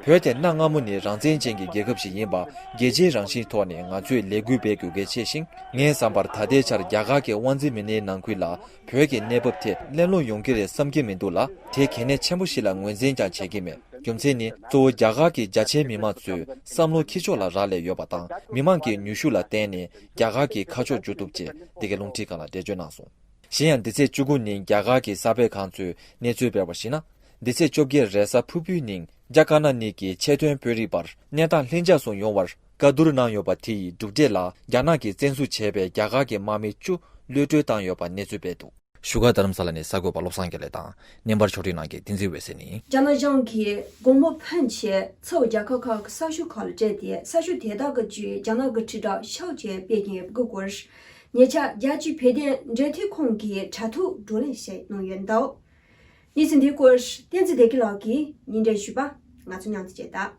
བོད་དེ་གནའ་སྔ་མོ་ནས་རང་བཙན་ཅན་གྱི་རྒྱལ་ཁབ་ཞིག་ཡིན་པ་རྒྱལ་སྤྱིའི་རང་བཞིན་ཐོག་ནས་ང་ཚོས་ལས་འགུལ་སྤེལ་དགོས་གལ་ཆེ་ཞིང་། ངའི་བསམ་པར་ད་ལྟའི་ཆར་རྒྱ་གར་གྱི་དབང་འཛིན་མི་སྣའི་ནང་ཁུལ་ལ་བོད་ཀྱི་གནས་བབ་ཐད་གླེང་སློང་ཡོང་གི་རེད་བསམ་གྱི་མི་འདུག་ལ། དེ་གལ་གནད་ཆེན་པོ་ཞིག་ལ་ངོས་འཛིན་ཀྱང་བྱེད་ཀྱི་མེད། རྒྱུ་མཚན་ནི་གཙོ་བོ་རྒྱ་གར་གྱི་རྒྱ་ཆེའི་མི་མང་ཚོའི་བསམ་བློ་འཁྱེར་ཕྱོགས་ལ་རག་ལས་ཡོད་པ་དང་། མི་མང་གི་ནུས་ཤུགས་ལ་བརྟེན་ནས་རྒྱ་གར་གྱི་ཁ་ཕྱོགས་བསྒྱུར་ཐུབ་ཅེས་འདི་གའི་རླུང་འཕྲིན་ཁང་ལ་འགྲེལ་བརྗོད་གནང་སོང་། གཞན་ཡང་འདི་ཚེས་བཅུ་དགུ་ཉིན་རྒྱ་གར་གྱི་གསར་སྤེལ་ཁང་ཚོས་གནས་ཚུལ་སྤེལ་བར་གཞིགས་ན། འདི་ཚེས་བཅོ་བརྒྱད་རེས་གཟའ་ཕུར་བུའི་ཉིན་རྒྱ་དཀར་ནག་གཉིས་ཀྱི་ཆེས་མཐོའི་དཔོན་རིགས་བར་གནས་སྟངས་ལྷིང་འཇགས་སུ་ཡོང་བར་བཀའ་བསྡུར་གནང་ཡོད་པ་དེ་ཡི་གྲུབ་འབྲས་ལ་རྒྱ་ནག་གིས་བཙན་འཛུལ་བྱས་པའི་རྒྱ་གར་གྱི་དམག་མི་བཅུ་གློད་གྲོལ་བཏང་ཡོད་པ་གནས་ཚུལ་སྤེལ་འདུག་བཞུགས་སྒར་རྡ་རམ་ས་ལ་ནས་གསར་འགོད་པ་བློ་བཟང་དགེ་ལེགས་དང་། བརྙན་པར་ཕྱོགས་སྒྲིག་གནང་མཁན་བསྟན་འཛིན་འོད་ཟེར་ནས། རྒྱ་ནག་གཞུང་གིས་དགོང་མོ་ཕོན་ཆེ་མཚོ་བོད་རྒྱལ་ཁབ་ཁག་གི་ས་ཤུགས་ཁག་ལ་སྤྲད་དེ། ས་ཤུགས་དེ་དག་གི་བརྒྱུད་རྒྱ་ནག་གི་དྲིལ་བསྒྲགས་ཤོག་ཅིག་སྤེལ་གྱིན་ཡོད་པའི་སྐོར། ཉེ་ཆར་རྒྱལ་སྤྱིའི་བོད་དོན་འབྲེལ་མཐུད་ཁང་གིས་དྲ་ཐོག་བགྲོ་གླེང་ཞིག་གནང་ཡོད་འདུག་གནས་ཚུལ་འདིའི་སྐོར་བསྟན་འཛིན་བདེ་སྐྱིད་ལགས་ཀྱིས་སྙན་སྒྲོན་ཞུས་པ། ང་ཚོ་མཉམ་དུ་མཇལ་དང་།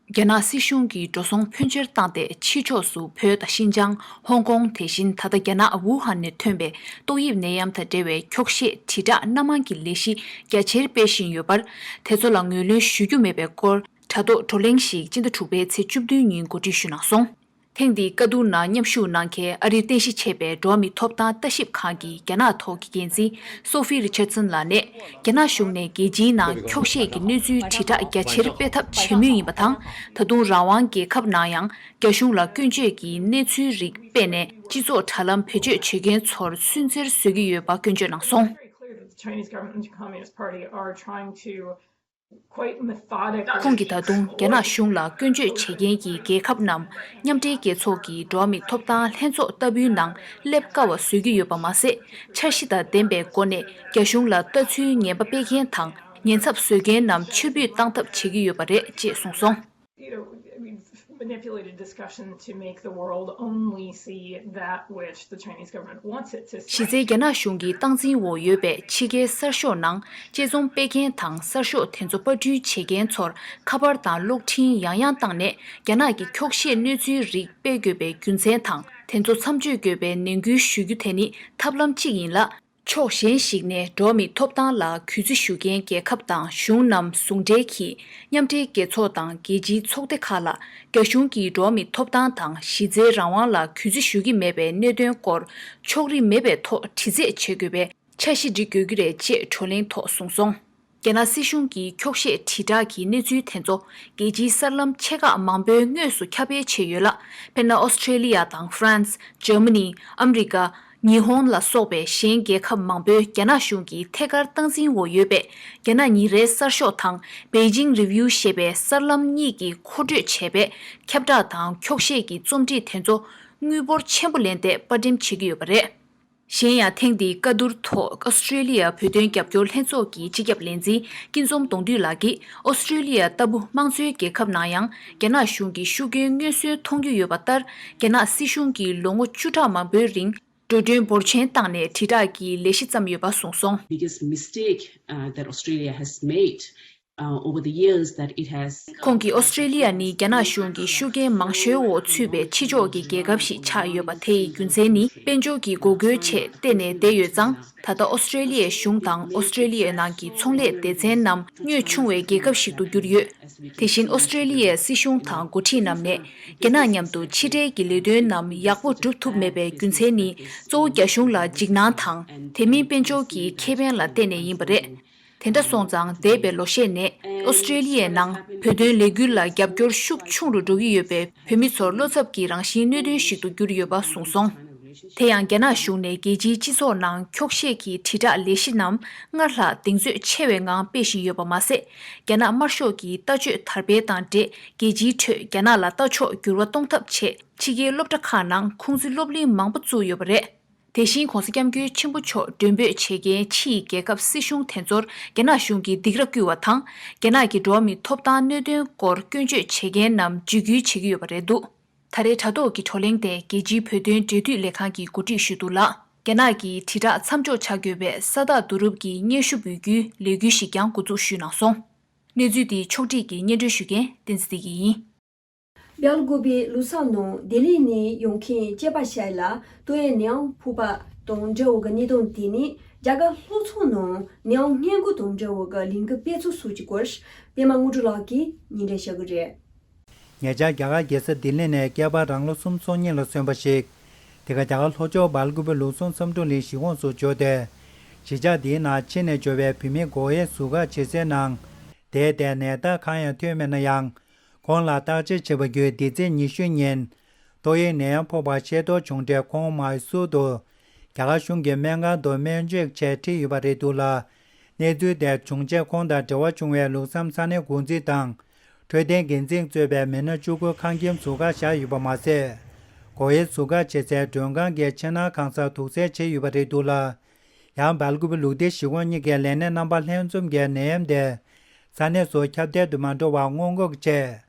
རྒྱ་ནག་སྲིད་གཞུང་གིས་འགྲོ་སོང་ཕོན་ཆེར་བཏང་སྟེ་ཕྱི་ཕྱོགས་སུ་བོད་དང་ཤིན་ཅང་། ཧོང་ཀོང་། དེ་བཞིན་ད་ལྟ་རྒྱ་ནག་ཝུ་ཧན་ནས་ཐོན་པའི་ཏོག་དབྱིབས་ནད་ཡམས་དང་འབྲེལ་བའི་འཁྱོག་བཤད་དྲིལ་བསྒྲགས་སྣ་མང་གི་ལས་གཞི་རྒྱ་ཆེར་སྤེལ་བཞིན་ཡོད་པར། དེ་ཚོ་ལ་ངོས་ལེན་ཞུ་རྒྱུ་མེད་པའི་སྐོར། དྲ་ཐོག་བགྲོ་གླེང་ཞིག་སྤྱི་ཟླ་དྲུག་པའི་ཚེས་བཅུ་བདུན་ཉིན་གོ་སྒྲིག་ཞུས་གནང་སོང་། ཐེངས་འདིའི་བཀའ་བསྡུར་ནང་མཉམ་ཞུགས་གནང་མཁན་ཨ་རིར་རྟེན་གཞི་བྱས་པའི་འགྲོ་བ་མིའི་ཐོབ་ཐང་ལྟ་ཞིབ་ཁང་གི་རྒྱ་ནག་ཐོག་གི་འགན་འཛིན་སོ་ཧྥི་རི་ཆར་སན་ལགས་ནས། རྒྱ་ནག་གཞུང་ནས་རྒྱལ་སྤྱིའི་ནང་འཁྱོག་བཤད་ཀྱི་གནས་ཚུལ་དྲིལ་བསྒྲགས་རྒྱ་ཆེར་སྤེལ་ཐབས་བྱེད་མུས་ཡིན་པ་དང་། ད་དུང་རང་དབང་རྒྱལ་ཁབ་ནང་ཡང་རྒྱ་གཞུང་ལ་སྐྱོན་བརྗོད་ཀྱི་གནས་ཚུལ་རིགས་སྤེལ་ནས། སྤྱི་ཚོགས་དྲ་ལམ་བེད་སྤྱོད་བྱེད་མཁན་ཚོར་སུན་གཙེར་བཟོ་གི་ཡོད་པ་སྐྱོན་བརྗོད་གནང་སོང་། Very clear that the Chinese government and the Communist Party are trying to quite methodically ཁོང་གིས་ད་དུང་རྒྱ་ནག་གཞུང་ལ་སྐྱོན་བརྗོད་བྱེད་མཁན་གྱི་རྒྱལ་ཁབ་རྣམས་མཉམ་འབྲེལ་རྒྱལ་ཚོགས་ཀྱི་འགྲོ་བ་མིའི་ཐོབ་ཐང་ལྷན་ཚོགས་ལྟ་བུའི་ནང་སླེབས་དཀའ་བ་བཟོ་གི་ཡོད་པ་མ་ཟད། འཆར་གཞི་དང་ལྡན་པའི་སྒོ་ནས་རྒྱ་གཞུང་ལ་ལྟ་ཚུལ་ངན་པ་སྤེལ་མཁན་དང་། ཉེན་ཚབས་བཟོ་མཁན་རྣམས་ཕྱིར་འབུད་བཏང་ཐབས་བྱེད་ཀྱི་ཡོད་པ་རེད་ཅེས་གསུངས་སོང་། You know, we've manipulated discussion to make the world only see that which the Chinese government wants it to see. གཞི་རྩའི་རྒྱ་ནག་གཞུང་གི་སྟངས་འཛིན་འོག་ཡོད་པའི་ཕྱི་རྒྱལ་གསར་ཤོག་ནང་དཔྱད་རྩོམ་སྤེལ་མཁན་དང་གསར་ཤོག་དེ་ཚོ་པར་སྐྲུན་བྱེད་མཁན་ཚོར་ཁ་པར་དང་གློག་འཕྲིན་ཡང་ཡང་བཏང་ནས། རྒྱ་ནག་གི་འཁྱོག་བཤད་གནས་ཚུལ་རིགས་སྤེལ་དགོས་པའི་རྒྱུ་མཚན་དང་། དེ་ཚོ་མཚམས་གཅོད་དགོས་པའི་ནན་སྐུལ་ཞུ་རྒྱུ་དེ་ནི་ཐབས་ལམ་གཅིག་ཡིན་ལ། ཕྱོགས་གཞན་ཞིག་ནས་འགྲོ་བ་མིའི་ཐོབ་ཐང་ལ་གུས་བརྩི་ཞུ་མཁན་རྒྱལ་ཁབ་དང་གཞུང་རྣམས་ཟུང་འབྲེལ་གྱིས་མཉམ་འབྲེལ་རྒྱལ་ཚོགས་དང་རྒྱལ་སྤྱིའི་ཚོགས་སྡེ་ཁག་ལ་རྒྱ་གཞུང་གིས་འགྲོ་བ་མིའི་ཐོབ་ཐང་དང་གཞི་རྩའི་རང་དབང་ལ་གུས་བརྩི་ཞུ་གི་མེད་པའི་གནད་དོན་སྐོར་ཕྱོགས་རིས་མེད་པའི་ཐོག་དྲི་རྩད་བྱེད་དགོས་པའི་ འཆར་གཞི་སྒྲིག་དགོས་ཀྱི་རེད་ཅེས་བགྲོ་གླེང་ཐོག་གསུངས་སོང་། རྒྱ་ནག་སྲིད་གཞུང་གི་འཁྱོག་བཤད་དྲིལ་བསྒྲགས་ཀྱི་གནས་ཚུལ་དེ་ཚོ་རྒྱལ་སྤྱིའི་གསར་ལམ་ཆེ་ཁག་མང་པོས་དངོས་སུ་ཁྱབ་སྤེལ་བྱས་ཡོད་ལ། དཔེར་ན། ཨོ་སི་ཁྲེ་ལི་ཡ་དང་ཧྥ་རན་སི། འཇར་མ་ནི། ཨ་མི་རི་ཀ། ཉི་ཧོང་ལ་སོགས་པའི་གཞན་རྒྱལ་ཁབ་མང་པོས་རྒྱ་ནག་གཞུང་གི་ཐད་ཀར་སྟངས་འཛིན་འོག་ཡོད་པའི་རྒྱ་ནག་ཉིན་རེའི་གསར་ཤོག་དང་Beijing Review ཞེས་པའི་གསར་ལམ་གཉིས་ཀྱིས་མཁོ་སྤྲོད་བྱས་པའི་ཁྱབ་བསྒྲགས་དང་འཁྱོག་བཤད་ཀྱི་རྩོམ་བྲིས་དེ་ཚོ་དངུལ་འབོར་ཆེན་པོ་ལེན་ཏེ་པར་འགྲེམས་བྱེད་ཀྱི་ཡོད་པ་རེད། གཞན་ཡང་། ཐེངས་འདིའི་བཀའ་བསྡུར་ཐོག་ཨོ་སི་ཀྲེ་ལི་ཡ་བོད་དོན་རྒྱབ་སྐྱོར་ལྷན་ཚོགས་ཀྱི་སྤྱི་ཁྱབ་ལས་འཛིན་སྐྱིད་འཛོམས་གདོང་དུས་ལགས་ཀྱིས། ཨོ་སི་ཀྲེ་ལི་ཡ་ལྟ་བུ་དམངས་གཙོའི་རྒྱལ་ཁབ་ནང་ཡང་རྒྱ་ནག་གཞུང་གི་ཤུགས་རྐྱེན་མངོན་གསལ་མཐོང་རྒྱུ་ཡོད་པ་ལྟར། རྒྱ་ནག་སྲིད་གཞུང་གིས་ལོ་ངོ་བཅུ་ཕྲག་མང་པོའི་རིང་འགྲོ་གྲོན་འབོར་ཆེན་བཏང་ནས་དྲིལ་བསྒྲགས་ཀྱི་ལས་གཞི་བརྩམས་ཡོད་པ་གསུངས་སོང་། Biggest mistake, uh, that Australia has made, uh, over the years that it has ཁོང་གིས། ཨོ་སི་ཀྲེ་ལི་ཡ་ནི་རྒྱ་ནག་གཞུང་གི་ཤུགས་རྐྱེན་མང་ཤོས་འོག་ཚུད་པའི་ཕྱི་ཕྱོགས་ཀྱི་རྒྱལ་ཁབ་ཞིག་ཆགས་ཡོད་པ། དེ་ཡི་རྒྱུ་མཚན་ནི། དཔལ་འབྱོར་གྱི་འགོག་རྒོལ་ཆེད་བརྟེན་ནས་བསྡད་ཡོད་ཙང་། ད་ལྟ་ཨོ་སི་ཀྲེ་ལི་ཡའི་གཞུང་དང་ཨོ་སི་ཀྲེ་ལི་ཡའི་ནང་གི་ཚོང་ལས་སྡེ་ཚན་རྣམས་གཉོད་ཆུང་བའི་རྒྱལ་ཁབ་ཞིག་ཏུ་གྱུར་ཡོད། དེ་བཞིན་ཨོ་སི་ཀྲེ་ལི་ཡའི་སྲིད་གཞུང་དང་འགོ་ཁྲིད་རྣམས་ནས་རྒྱ་ནག་མཉམ་དུ་ཕྱི་འབྲེལ་གྱི་ལས་དོན་རྣམས་ཡག་པོ་སྒྲུབ་ཐུབ་མེད་པའི་རྒྱུ་མཚན་ནི། གཙོ་བོ་རྒྱ་གཞུང་ལ་འཇིགས་སྣང་དང་། དེ་མིན་དཔལ་འབྱོར་གྱི་ཁེ་ཕན་ལ་བརྟེན་ནས་ཡིན་པ་རེད། དེ་འདྲ་སོང་ཙང་། འདས་པའི་ལོ་ཤས་ནས་ཨོ་སི་ཀྲེ་ལི་ཡའི་ནང་བོད་དོན་ལས་འགུལ་ལ་རྒྱབ་སྐྱོར་ཤུགས་ཆུང་རུ་འགྲོ་གི་ཡོད་པས། བོད་མི་ཚོར་བློ་འཚབ་ཀྱི་རང་བཞིན་གནད་དོན་ཞིག་ཏུ་གྱུར་ཡོད་པ་གསུངས་སོང་། དེ་ཡང་། རྒྱ་ནག་གཞུང་ནས་རྒྱལ་སྤྱིའི་སྤྱི་ཚོགས་ནང་འཁྱོག་བཤད་ཀྱི་དྲིལ་བསྒྲགས་ལས་གཞི་རྣམས་སྔར་ལྷག་གདེང་ཚོད་ཆེ་བའི་ངང་སྤེལ་བཞིན་ཡོད་པ་མ་ཟད། རྒྱ་ནག་དམར་ཤོག་གི་ལྟ་སྤྱོད་དར་སྤེལ་དང་འབྲེལ། རྒྱལ་སྤྱིའི་ཁྲོད་རྒྱ་ནག་ལ་ལྟ་ཕྱོགས་འགྱུར་བ་གཏོང་ཐབས་ཆེད། ཕྱི་རྒྱལ་སློབ་གྲྭ་ཁག་ནང་ཁུང་ཙི་སློབ་གླིང་མང་པོ་བཙུགས་ཡོད་པ་རེད། དེ་བཞིན་༸གོང་ས་༸སྐྱབས་མགོན་ཆེན་པོ་མཆོག་མགྲོན་འབོད་བྱེད་མཁན་ཕྱི་ཡི་རྒྱལ་ཁབ་སྲིད་གཞུང་དེ་ཚོར་རྒྱ་ནག་གཞུང་གིས་སྡིགས་ར་བསྐུལ་བ་དང་། རྒྱ་ནག་གི་འགྲོ་བ་མིའི་ཐོབ་ཐང་གནད་དོན་སྐོར་སྐྱོན་བརྗོད་བྱེད་མཁན་རྣམས་འཇིགས་སྐུལ་བྱེད་ཀྱི་ཡོད་པ་རེད་འདུག་ད་རེས་དྲ་ཐོག་གི་བགྲོ་གླེང་དེ་རྒྱལ་སྤྱིའི་བོད་དོན་འབྲེལ་མཐུད་ལས་ཁང་གིས་གོ་སྒྲིག་ཞུས་འདུག་ལ། རྒྱ་ནག་གི་དྲིལ་བསྒྲགས་མཚམས་འཇོག་བྱ་དགོས་པའི་ས་རྟགས་བསྡུ་རུབ་ཀྱི་སྙན་ཞུ་འབུལ་རྒྱུའི་ལས་འགུལ་ཞིག་ཀྱང་འགོ་འཛུགས་ཞུས་གནང་སོང་། གནས་ཚུལ་འདི་ཕྱོགས་སྒྲིག་གིས་སྙན་སྒྲོན་ཞུ་མཁན་བསྟན་འཛིན་བདེ་སྐྱིད་ཡིན། སྦེལ་ཀོབ་པའི་ལུགས་བཟང་ནང་ལྡི་ལི་ནས་ཡོང་མཁན་སྐྱེས་པ་ཞིག་ལ་ཏོག་དབྱིབས་ནད་ཡམས་ཕོག་པ་དང་འབྲེལ་བའི་གནད་དོན་དེ་ནི། རྒྱ་གར་ལྷོ་ཕྱོགས་ནང་ནད་ཡམས་སྔོན་འགོག་དང་འབྲེལ་བའི་ལས་འགུལ་སྤེལ་ཚུལ་སོགས་ཀྱི་སྐོར་པད་མ་དངོས་གྲུབ་ལགས་ཀྱིས་སྙན་སྒྲོན་ཞུ་གི་རེད། ཉེ་ཆར་རྒྱ་གར་རྒྱལ་ས་ལྡི་ལི་ནས་སྐྱེས་པ་རང་ལོ་སུམ་ཅུ་སོ་གཉིས་ལ་སོན་པ་ཞིག་དེ་ག་རྒྱ་གར་ལྷོ་ཕྱོགས་སྦེལ་ཀོབ་པའི་ལུགས་བཟང་བསམ་གྲུབ་གླིང་གཞིས་ཁོངས་སུ་འབྱོར་ཏེ། གཞིས་ཆགས་འདིའི་ནང་ཕྱི་ནས་འབྱོར་བའི་བུད་མེད་སྒོ་དབྱེ་ཟུར་བཀག་བྱེད་སའི་ནང་བསྡད་དེ། ནད་རྟགས་གང་ཡང་ཐོན་མེད་ན་ཡང་། ཁོང་ལ་བརྟག་དཔྱད་བྱས་པ་བརྒྱུད། འདི་ཚེས་ཉི་ཤུ་ཉིན་ཏོག་དབྱིབས་ནད་ཡམས་ཕོག་པ་ཤེས་རྟོགས་བྱུང་འཕྲལ། ཁོང་མའི་སུར་དུ་རྒྱ་གར་གཞུང་གི་སྨན་ཁང་དུ་སྨན་བཅོས་ཆེད་ཁྲིད་ཡོད་པ་རེད་འདུག་ལ། གནས་ཚུལ་དེ་བྱུང་རྗེས་ཁོང་དང་འབྲེལ་བ་བྱུང་བའི་ལུགས་བཟང་ས་གནས་འགོ་འཛིན་དང་འཕྲོད་བསྟེན་འགན་འཛིན་གཙོས་པའི་མི་སྣ་བཅུ་དགུ་ཁང་ཁྱིམ་ཟུར་བཀག་བཞག་ཡོད་པ་མ་ཟད། སྒོ་དབྱེ་ཟུར་བཀག་བྱེད་སའི་མགྲོན་ཁང་གི་ཕྱི་ནང་གང་སར་དུག་སེལ་བྱས་ཡོད་པ་རེད་འདུག་ལ། ཡང་སྦེལ་ཀོབ་པའི་ལུགས་བདེ་གཞིས་ཁོངས་གཉིས་ཀྱི་ལས་སྣེ་རྣམ་པ་ལྷན་འཛོམས་ཀྱིས་ནད་ཡམས་དེ་ས་གནས་སུ་ཁྱབ་གདལ་དུ་མ་འགྲོ་བར་སྔོན་འགོག་ཆེད།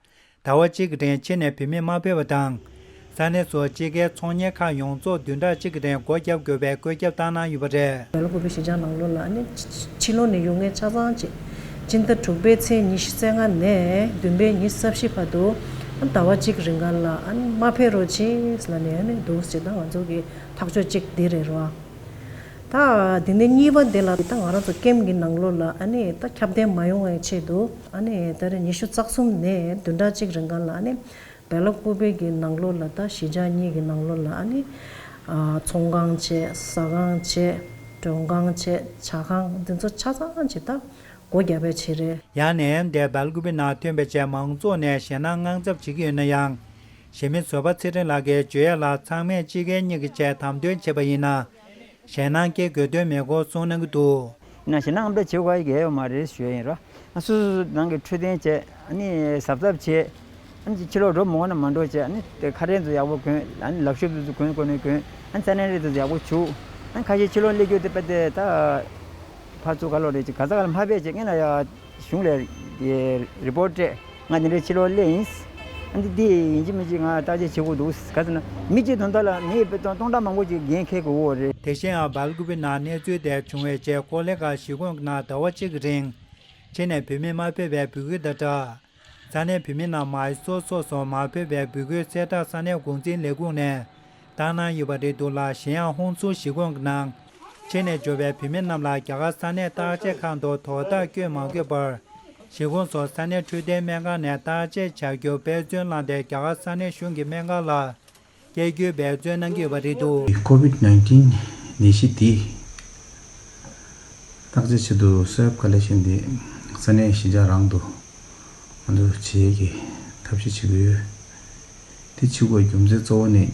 ཟླ་བ་གཅིག་གི་རིང་ཕྱི་ནས་བུད་མེད་མ་ཕེབས་པ་དང་། ས་གནས་སུ་དཔྱིད་ཀའི་ཚོང་གཉེར་ཁག་ཡོངས་རྫོགས་བདུན་ཕྲག་གཅིག་གི་རིང་སྒོ་བརྒྱབ་དགོས་པའི་བཀོད་ཁྱབ་བཏང་གནང་ཡོད་པ་རེད། སྦེལ་ཀོབ་པའི་གཞིས་ཆགས་ནང་ལོགས་ལ་ནི་ཕྱི་ལོགས་ནས་ཡོང་མཁན་ཆ་ཚང་ཅིག་སྤྱི་ཟླ་དྲུག་པའི་ཚེས་ཉི་ཤུ་རྩ་ལྔ་ནས་བདུན་པའི་ཉི་ཤུ་རྩ་བཞི་བར་དུ་ཟླ་བ་གཅིག་རིང་ག་ལ་མ་ཕེབས་རོགས་གྱིས་ལབ་ནས་ནི་འདུག་ཅེས་ད་ང་ཚོ་གི་ཐག་གཅོད་ཅིག་འདི་རེད་རོ། ད་འདི་ནས་གཉིས་པ་འདི་ལ་ད་ང་རང་ཚོ་ཀེམ་གྱི་ནང་ལོགས་ལ་ཨ་ནི་ད་ཁྱབ་གདལ་མ་ཡོང་བའི་ཆེད་དུ་ཨ་ནི་ད་རེས་ཉི་ཤུ་རྩ་གསུམ་ནས་བདུན་ཕྲག་གཅིག་རིང་ག་ལ་ཨ་ནི་སྦེལ་ཀོབ་པའི་གི་ནང་ལོགས་ལ་ད་གཞིས་ཆགས་གཉིས་ཀྱི་ནང་ལོགས་ལ་ཨ་ནི་ཨ་ཚོང་ཁང་བྱས། ཟ་ཁང་བྱས། མགྲོན་ཁང་བྱས། ཇ་ཁང་འདི་ཚོ་ཆ་ཚང་ཅིག་ད་སྒོ་བརྒྱབ་པའི་ཆེད་རེད། ཡང་ནས་ཡང་དེ་སྦེལ་ཀོབ་པའི་ནང་ཐོན་པའི་ཆེད་མང་ཚོགས་ནས་ཞེད་སྣང་དངངས་འཚབ་བྱེད་ཀྱི་ཡོད་ན་ཡང་། གཞིས་མི་བཟོད་པ་ཚེ་རིང་ལགས་ཀྱིས་བརྗོད་ཡ་ལ། ཚང་མས་དཔྱིད་ཀའི་གཉིད་ཀྱི་ཆེད་དམ་དོན་བྱས་པ་ཡིན་ན། ཞེད་སྣང་སྐྱེ་དགོས་དོན་མེད་སྐོར་གསུངས་གནང་གི་འདུག་ཡིན་ན་ཞེད་སྣང་ཨ་འབྲས་བྱེད་དགོས་ཡ་གི་ཡོད་མ་རེད་ཞུ་ཡ་ཡིན་ར། ཨ་སོ་སོ་ནང་གི་འཕྲོད་བསྟེན་བྱས། ཨ་ནི་གཟབ་གཟབ་བྱས། ཨ་ནི་ཕྱི་ལོགས་འགྲོ་མི་དགོས་ན་མ་འགྲོ་བྱས། ཨ་ནི་ཁ་ཕྲན་ཚོ་ཡག་པོ་གོན། ཨ་ནི་ལག་ཤེས་དེ་ཚོ་གོན་དགོས་ན་གོན། ཨ་ནི་ས་གནས་རིགས་དེ་ཚོ་ཡག་པོ་བྱུག་ཨ་ནི་ཁ་ཤས་ཕྱི་ལོགས་སླེབས་རྒྱུ་དེ་དཔེ་དེ་ད་ཕར་ཚུར་ག་ལོག་རེད་ཅེས་ག་ས་ག་ལ་མ་ཕེབས་བྱས། སྔོན་ལ་ཡ་གཞུང་ལ་རི་པོར་སྤྲད། ང་དེ་འདྲའི་ཕྱི་ལོགས་སླེབས་ཡིན། ཨ་འདི་འདི་ཡིན་གཅིག་མིན་གཅིག་ང་བརྟག་དཔྱད་བྱེད་དགོས་འདུག་ག་ཟེར་ན་མི་གཅིག་དོན་དག་ལ་མི་དཔེ་སྟོང་སྟོང་ཕྲག་མང་པོ་ཅིག་འགན་འཁྱེར་དགོས་ཀྱི་ཡོད་རེད། དེ་བཞིན་ཡང་སྦེལ་ཀོབ་པའི་ནང་གནས་ཚུལ་དེ་བྱུང་བའི་རྗེས་ཀོ་ལི་གྷལ་གཞིས་ཁོངས་ཀྱི་ནང་ཟླ་བ་གཅིག་གི་རིང་ཕྱི་ནས་བུད་མེད་མ་ཕེབས་པའི་འབོད་སྐུལ་དང་སྦྲགས། ས་གནས་བུད་མེད་རྣམས་མའི་སུར་སོགས་སུ་མ་ཕེབས་པའི་འབོད་སྐུལ་གསལ་བསྒྲགས་ས་གནས་འགོ་འཛིན་ལས་ཁུངས་ནས་བཏང་གནང་ཡོད་པ་རེད་འདུག་ལ། གཞན་ཡང་ཧོང་སུར་གཞིས་ཁོངས་ཀྱི་ནང་ཕྱི་ནས་འབྱོར་བའི་བུད་མེད་རྣམས་ལ་རྒྱ་གར་ས་གནས་བརྟག་དཔྱད་ཁང་དུ་དོ་བདག་བསྐྱོད་མ་དགོས་པར། གཞིས་ཁོངས་སུ་ས་གནས་འཕྲོད་བསྟེན་སྨན་ཁང་ནས་བརྟག་དཔྱད་བྱ་རྒྱུར་དཔེ་མཚོན་བླངས་ཏེ། རྒྱ་གར་ས་གནས་གཞུང་གི་སྨན་ཁང་ལ་སྐྱེལ་རྒྱུའི་འབད་བརྩོན་གནང་གི་ཡོད་པ་རེད་འདུག་ཀོ་ཝིད་ནའིན་ཊིན་ནད་གཞི་འདི་ བརྟག་དཔྱད་ཆེད་དུ་སོའབ་ཀ་ལེག་ཤན་དེ་ས་གནས་གཞིས་ཆགས་རང་དུ་ང་ཚོ་བྱེད་ཀྱི་ཐབས་ཤེས་བྱེད་ཀྱི་ཡོད། དེ་བྱེད་དགོས་རྒྱུ་མཚན་གཙོ་བོ་ནི།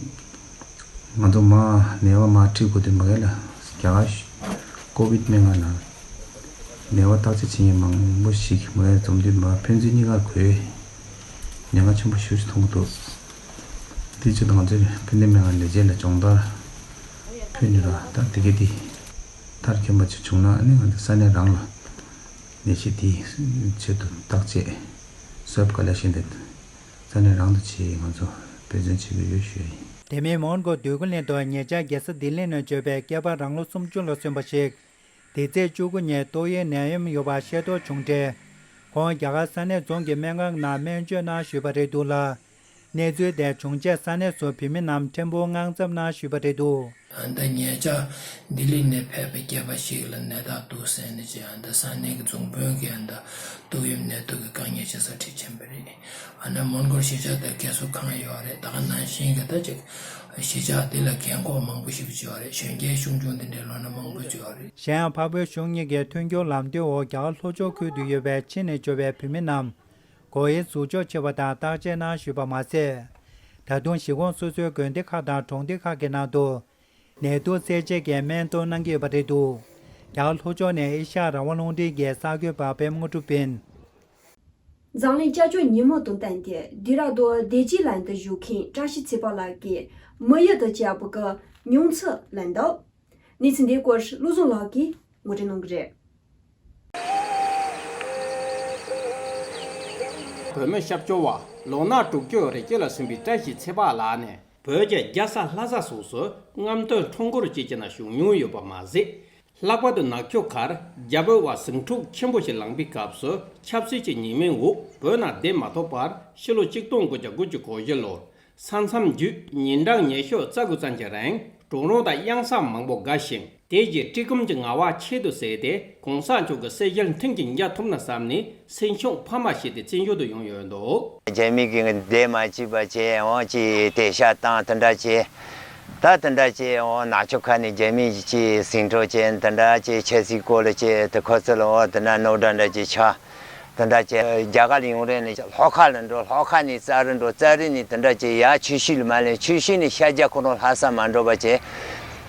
ང་ཚོ་མ་ནད་པ་མ་ཁྲིད་དགོས་དུས་མ་གི་ལ་རྒྱ་གར་ཀོ་བིད་སྨན་ཁང་ལ་ནད་པ་བརྟག་དཔྱད་བྱེད་མཁན་མང་པོ་ཞིག་མ་གི་འཛོམས་དུས་མ་ཕན་ཚུན་གཉིས་ཀར་གོ་ཉེན་ཁ་ཆེན་པོ་ཞེ་པོ་ཅིག་མཐོང་གི་འདུག་དེ་ཆེད་དུ་ང་ཚོས་ཕན་བདེ་སྨན་ཁང་ལས་བྱེད་ལ་སྦྱོང་བརྡར་ཕུལ་ནས་ར་ད་དེ་གས་དེ་མཐར་འཁྱོལ་པ་ཅིག་བྱུང་ན་ཨ་ནི་ང་ཚོ་ས་གནས་རང་ལ་ནད་གཞི་དེའི་ཆེད་དུ་བརྟག་དཔྱད་སོའབ་ཀ་ལེག་ཤན་དེ་ས་གནས་རང་དུ་བྱེད་ཡས་ང་ཚོ་འབད་བརྩོན་བྱེད་ཀྱི་ཡོད་ཞུ་ཡ་ཡིན། དེ་མིན་མོན་གྷོ་འདོད་རྒུ་གླིང་དུ་ཉེ་ཆར་རྒྱལ་ས་ལྡི་ལི་ནས་བྱོན་པའི་སྐྱེས་པ་རང་ལོ་སུམ་ཅུ་ལ་སོན་པ་ཞིག་དེ་ཚེས་བཅུ་དགུ་ཉིན་ཏོག་དབྱིབས་ནད་ཡམས་ཡོད་པ་ཤེས་རྟོགས་བྱུང་འཕྲལ། ཁོང་རྒྱ་གར་ས་གནས་རྫོང་གི་སྨན་ཁང་ནང་སྨན་བཅོས་གནང་ཞུས་པ་རེད་འདུག་ལ། གནས་ཚུལ་དེ་བྱུང་རྗེས་ས་གནས་སུ་བོད་མི་རྣམས་ཕྲན་བུ་དངངས་འཚབ་གནང་ཞུས་པ་རེད་འདུག་ད་ཉེ་ཆར་ལྡི་ལི་ནས་ཕེབས་པའི་སྐྱེས་པ་ཞིག་ལ་ནད་རྟགས་འདུག་ཟེར་ནས་ཅིག་ད་ས་གནས་ཀྱི་རྫོང་དཔོན་གྱིས་ད་ཏོག་དབྱིབས་ནད་དུག་གི་དཀའ་ངལ་ཅིག་སེལ་ཁྲིད་ཕྱིན་པ་རེད། ཨ་ནི་མོན་གྷོར་གཞིས་ཆགས་དེར་སྐྱེ་གཟུགས་གང་ཡོད་རེད། ད་ག་ནང་བཞིན་གྱི་ད་ཅིག་གཞིས་ཆགས་དེ་ལ་རྒན་འཁོགས་མང་པོ་ཞིག་ཡོད་རེད། གཞོན་སྐྱེས་ཆུང་ཆུང་དེ་འདྲའི་ལོ་ན་མང་པོ་ཡོད་རེད། གཞན་ཡང་འཕགས་བོད་གཞུང་གཉིས་ཀྱི་མཐུན་འགྱུར་ལམ་སྟོན་འོག་རྒྱ་གར་ལྷོ་ཕྱོགས་ཁུལ་དུ་ཡོད་པའི་ཕྱི་ནས་འབྱོར་བའི་བོད་མི་རྣམས་སྒོ་དབྱེ་ཟུར་འཇོག་བྱས་པ་དང་བརྟག་དཔྱད་གནང་ཞུས་པ་མ་ཟད། ད་དུང་གཞིས་ཁོངས་སོ་སོའི་དགོན་སྡེ་ཁག་དང་གྲོང་སྡེ་ཁག་གི་ནང་དུ་ནད་དུག་སེལ་ཆེད་ཀྱི་སྨན་གཏོང་གནང་གི་ཡོད་པ་རེད་འདུག་རྒྱ་གར་ལྷོ་ཕྱོགས་ནས་ཨེ་ཤ་ཡ་རང་དབང་རླུང་འཕྲིན་གྱི་གསར་འགོད་པ་པད་མ་དངོས་གྲུབ་ཡིན། འཛམ་གླིང་སྐྱབས་བཅོལ་ཉིན་མོ་དང་བསྟུན་ཏེ་སྡེ་ར་ལྡུན་བདེ་སྐྱིད་ལམ་དུ་བཞུགས་མཁན་བཀྲ་ཤིས་ཚེ་དཔག་ལགས་ཀྱིས་མི་ཡུལ་དུ་བཅར་བའི་མྱོང་ཚོར་གླེང་འདུག་གནས་ཚུལ་འདིའི་སྐོར་བློ་བཟང་ལགས་ཀྱིས་ངོ་སྤྲོད་གནང་གི་རེད། བོད་མི་སྐྱབས་བཅོལ་བ་ལོ་ན་དྲུག་ཅུ་རེ་བརྒྱད་ལ་སོན་པའི་བཀྲ་ཤིས་ཚེ་དཔག་ལགས་ནི་བོད་ཀྱི་རྒྱལ་ས་ལྷ་ས་སོགས་སུ་རྔམ་སྟོན་ཁྲོམ་སྐོར་བཅས་ཀྱི་ནང་ཞུགས་མྱོང་ཡོད་པ་མ་ཟད། ལྷག་པར་དུ་ནག་ཆུ་ཁར་རྒྱ་བོད་དབར་ཟིང་འཁྲུག་ཆེན་པོ་ཞིག་ལངས་པའི་སྐབས་སུ་ཆབ་སྲིད་ཀྱི་ཉེས་མིང་འོག་བོད་ནང་བསྡད་མ་ཐུབ་པར་ཕྱི་ལོ་ཆིག་སྟོང་དགུ་བརྒྱ་དགུ་བཅུ་གོ་བཞི་ལོར་ས་མཚམས་བརྒྱུད་ཉིན་གྲངས་ཉི་ཤུ་རྩ་དགུ་ཙམ་གྱི་རིང་གྲོག་རོང་དང་གཡང་ས་མང་པོ་བརྒལ་ཞིང་། དེ་རྗེས་བཀྲེས་སྐོམ་གྱི་ངལ་བ་ཆེད་དུ་བཟས་ཏེ་གོང་ས་མཆོག་གི་སྲས་ཞལ་མཐུན་གྱིས་མཇལ་ཐུབ་ན་བསམ་ནས་སྲིད་སྐྱོང་ཕ་མ་བྱས་ཏེ་བཙན་བྱོལ་དུ་ཡོང་ཡོད་འདུག་རྒྱ་མི་གིས་འདས་མ་བཅུག་པ་བྱས་འོང་ཅིག་དེ་ཤ་བཏང་དེ་འདྲ་བྱས། ད་དེ་འདྲ་བྱས་འོང་ནག་ཆུ་ཁ་ནས་རྒྱ་མི་ཅིག་ཟིང་འཁྲུག་བྱས་དེ་འདྲ་བྱས་ཆབ་སྲིད་སྐོར་ལ་བྱས་དེ་ཁོ་ཚོ་ལ་འོ་དེ་འདྲ་རྣམ་གྲངས་འདྲ་ཅིག་ཆགས། དེ་འདྲ་བྱས་རྒྱ་གར་ལ་ཡོང་རན་ནས་ལྷོ་ཁ་ལ་འགྲོ། ལྷོ་ཁ་ནས་ཙཱ་རི་འགྲོ། ཙཱ་རི་ནས་དེ་འདྲ་བྱས་ཡར་ཆུ་ཤུར་ལ་མར་སླེབས། ཆུ་ཤུར་ནས་ཤར་རྒྱ་ཁོ་རང་ལྷ་ས་མར་འགྲོ་བ་བྱས།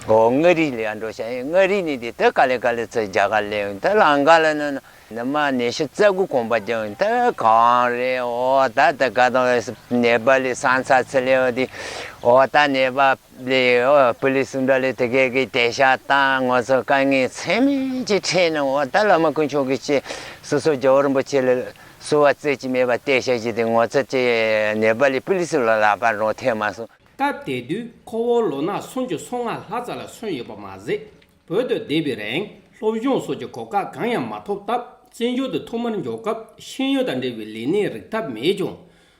འོ་མངའ་རིས་ལ་ཡར་འགྲོ་བྱས། མངའ་རིས་ནས་དེ་དེ་ག་ལེ་ག་ལེ་ཚུར་རྒྱ་གར་སླེབས། དེ་ལམ་ཁ་ལ་ནི་ནི་མ་ཉི་ཤུ་རྩ་དགུ་གོམ་པ་རྒྱབ། དེ་གངས་རེད། འོ་ད་དེ་ག་དང་ནེ་པ་ལི་ས་མཚམས་ཚུར་སླེབས་དེ། འོ་ད་ནེ་པ་ལས་ཨོ་པུ་ལི་སི་འདྲ་ལས་དེ་གས་ཀྱི་དེ་ཤ་བཏང་། ང་ཚོ་དཀའ་ངལ་ཚད་མེད་ཅིག་འཕྲད་ནས། འོ་ད་བླ་མ་དཀོན་མཆོག་གིས་ཅི་སོ་སོ་རྒྱལ་བ་རིན་པོ་ཆེ་ལ་གསོལ་བ་རྩེ་གཅིག་མེད་པར་གཏད་བཞག་ཅིག་དེ་ང་ཚོ་ཅི་ནེ་པ་ལི་པུ་ལི་སི་ལ་ལག་པ་རང་ཐེབས་མ་སོང་། སྐབས་དེ་དུས་ཁོ་བོ་ལོ་ན་སུམ་ཅུ་སོ་ལྔ་ལྷག་ཙམ་ལ་སོན་ཡོད་པ་མ་ཟད། བོད་དུ་བསྡད་པའི་རིང་སློབ་སྦྱོང་སོགས་ཀྱི་གོ་སྐབས་གང་ཡང་མ་ཐོབ་སྟབས། བཙན་བྱོལ་དུ་ཐོག་མར་འབྱོར་སྐབས་ཤེས་ཡོན་དང་འབྲེལ་བའི་ལས་གནས་རིག་ཐབས་མེད་ཀྱང་།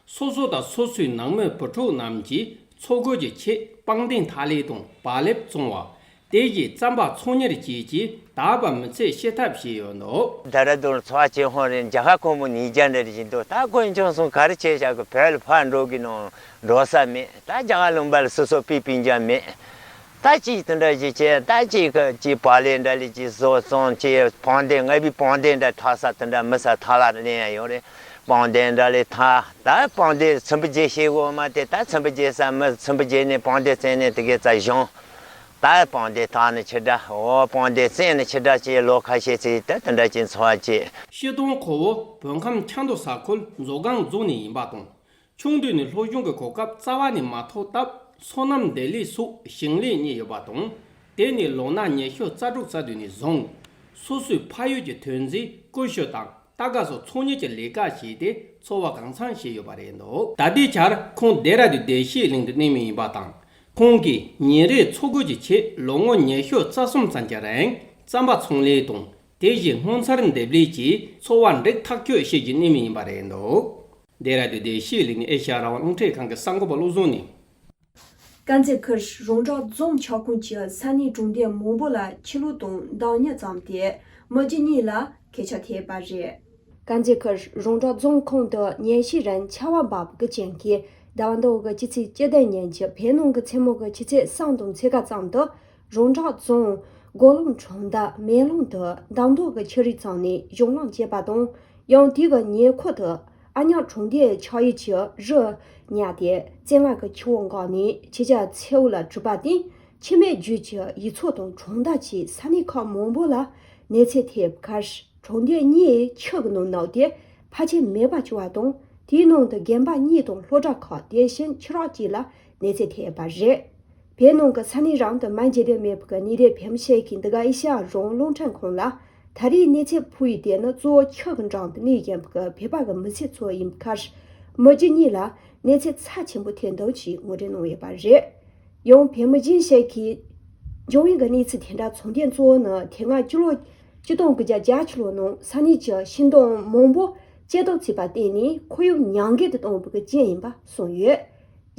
སོ་སོ་དང་སོ་སོའི་ནང་མི་བུ་ཕྲུག་རྣམས་ཀྱི་འཚོ་གོས་ཀྱི་ཆེད་པང་གདན་འཐག་ལས་དང་བག་ལེབ་བཙོང་བ། དེ་བཞིན་རྩམ་པ་ཚོང་གཉེར་བཅས་ཀྱིས་དག་པ་མི་ཚད་ཤེས་ཐབས་བྱས་ཡོད་འདུག་ད་ར་དུང་འཚོ་བ་སྐྱེལ་ཧོན་རེད། རྒྱ་གར་ཁོ་མོ་ཉིས་བརྒྱ་འདྲ་རེ་བཞིན་འདུག་ད་དཀོན་མཆོག་གསུམ་ག་རེ་བྱས་བཞག་གི། བོད་ལ་ཕར་འགྲོ་གི་ནང་འགྲོ་ས་མེད། ད་རྒྱ་གར་ལུང་པ་ལ་སོ་སོ་པའི་སྤུན་ཀྱག་མེད། ད་ཅིག་དེ་འདྲ་ཞིག་བྱས། ད་ཅིག་གི་ཅིག་བག་ལེབ་འདྲ་ལས་ཅིག་བཟོ་བཙོང་བྱས། པང་གདན་ལྔ་པའི་པང་གདན་འདྲ་འཐག་ས་དེ་འདྲ་མི་ས་ཐག་ལ་ལེན་ཡ་ཡོད་རེད། པང་གདན་འདྲ་ལས་འཐག་ད་པང་གདན་ཚིམ་པ་བརྗེ་ཤེས་གོ་མ་དེ། ད་ཚིམ་པ་བརྗེ་ས་མི་ཚིམ་པ་བརྗེ་ནས་པང་གདན་བཙལ་ནས་དེ་གས་རྩ་གཞུང་། ད་པང་གདན་འཐག་ནི་ཆི་འདྲ། འོ་པང་གདན་བཙལ་ནི་ཆི་འདྲ་བྱས། ལོ་ཁ་ཤས་ཚེ་ད་དེ་འདྲ་ཅིག་འཚོ་བ་བྱས། སྤྱིར་བཏང་ཁོ་བོ་བོད་ཁམས་ཁྱམས་རྡོ་ས་ཁུལ་མཛོ་སྒང་རྫོང་ནས་ཡིན་པ་དང་། ཆུང་དུས་ནས་སློབ་སྦྱོང་གི་གོ་སྐབས་རྩ་བ་ནས་མ་ཐོབ་སྟབས། སོ་ནམ་འདེབས་ལས་སོགས་ཞིང་ལས་གཉེར་ཡོད་པ་དང་། དེ་ནས་ལོ་ན་ཉི་ཤུ་རྩ་དྲུག་རྩ་བདུན་ནས་བཟུང་སོ་སོའི་ཕ་ཡུལ་གྱི་ཐོན་རྫས་ཀུ་ཤུ་དང་རྟ་སྒ་སོགས་ཚོང་གཉེར་གྱི་ལས་ཀ་བྱས་ཏེ་འཚོ་བ་གང་འཚམ་བྱས་ཡོད་པ་རེད་འདུག་ད་ལྟའི་ཆར་ཁོང་ལྡེ་ར་ལྡུན་བདེ་སྐྱིད་གླིང་དུ་གནས་མུས་ཡིན་པ་དང་། ཁོང་གིས་ཉིན་རེའི་འཚོ་གོས་ཀྱི་ཆེད་ལོ་ངོ་ཉི་ཤུ་རྩ་གསུམ་ཙམ་གྱི་རིང་རྩམ་པ་ཚོང་ལས་དང་། དེ་བཞིན་སྔོ་ཚལ་འདེབས་ལས་ཀྱིས་འཚོ་བ་འགྲིག་ཐག་ཆོད་བྱེད་ཀྱི་གནས་མུས་ཡིན་པ་རེད་འདུག་ལྡེ་ར་ལྡུན་བདེ་སྐྱིད་གླིང་ནས་ཨེ་ཤ་ཡ་རང་དབང་རླུང་འཕྲིན་ཁང་གི་གསར་འགོད་པ་བློ་བཟང་ནས། དཀར་མཛེས་ཁུལ་རོང་བྲག་རྫོང་ཁྱབ་ཁོངས་ཀྱི་ས་གནས་གྲོང་སྡེ་མང་པོ་ལ་ཆུ་ལོག་དང་བདག་ཉ་བརྩམས་ཏེ་མི་རྒྱུ་གཉིས་ལ་མཁལ་ཆག་ཐེབས་པ་རེད། དཀར་མཛེས་ཁུལ་རོང་བྲག་རྫོང་ཁོངས་དུ་ཉིན་ཤས་རིང་ཆར་པ་འབབ་དགོས་ཀྱི་རྐྱེན་གྱིས། ཟླ་བ་འདིའི་ཕྱི་ཚེས་བཅུ་བདུན་ཉིན་གྱི་བོད་ནང་གི་མཚན་མོ་གི་ཆུ་ཚོད་གསུམ་དང་ཕྱེད་ཀ་ཙམ་དུ་རོང་བྲག་རྫོང་ མགོ་ལོང་གྲོང་རྡལ་མེ་ལོང་དུ་འདམ་རྡོ་གི་ཆུ་རུད་བཙངས་ནས་གཞུང་ལམ་བཅད་པ་དང་། ཡང་དེ་གི་ཉེ་འཁོར་དུ་ཨ་ཉག་གྲོང་སྡེའི་ཆགས་ཡུལ་གྱི་རི་ཉག་དེ་བཙན་ལ་གི་ཆུ་བོ་འགགས་ནས་ཆུ་བྱ་ཚེ་བོ་ལ་གྲུབ་པ་དེས་ཆུ་མིག་རྒྱུད་ཀྱི་ཡུལ་ཚོ་དང་གྲོང་རྡལ་གྱི་ས་གནས་ཁག་མང་པོ་ལ་གནོད་འཚེ་ཐེབས་ཁར། གྲོང་སྡེ་གཉིས་ཆུ་གི་ནང་ནག་སྟེ་ཕལ་ཆེར་མེད་པ་བྱུང་བ་དང་། དེའི་ནང་དུ་དགོན་པ་གཉིས་དང་སློབ་གྲྭ་ཁག་དེ་བཞིན་ཆུ་རགས་གཅིག་ལ་གནོད་འཚེ་ཐེབས་པ་རེད། བོད་ནང་གི་ས་གནས་རང་དུ་མ་འཇིག་རྟེན་མེད་པའི་གནས་སྡོད་བོད་མི་ཞིག་གིས་འདི་ག་ཨེ་ཤ་ཡ་རང་དབང་རླུང་འཕྲིན་ཁང་ལ། ད་རེས་གནོད་འཚེ་ཕོག་ཡུལ་དེ་ནི་གཙོ་བོ་ཆུ་གི་འགྲམ་དུ་གནས་བཞིན་པའི་བོད་པ་གི་མི་ཚེ་ཚོ་ཡིན་ཁར། མི་རྒྱུ་གཉིས་ལ་གནོད་འཚེ་ཚབས་ཆེན་པོ་ཐེབས་འདུག་ཅེས་ངོ་སྤྲོད་གནང་ཡོད་པ་རེད། ཡང་བོད་མི་གཞན་ཞིག་གིས། འབྱུང་བའི་གནས་ཚུལ་དེ་འདྲ་ཚོགས་འདུའི་གཙོ་བོ་ནི་དེ་སྔ་སྤྱི་ལོ་ཆིག་སྟོང་དགུ་བརྒྱ་བརྒྱད་ཅུ་ལོ་ནང་ས་གནས་ཀྱི་ཤིང་སྡོང་མང་པོ་བཅད་གཏོར་བྱས་པར་བརྟེན་ནས་ཁོར་ཡུག་ཉམས་རྒུད་དུ་བཏང་བའི་རྐྱེན་ཡིན་པ་གསུངས་ཡོད།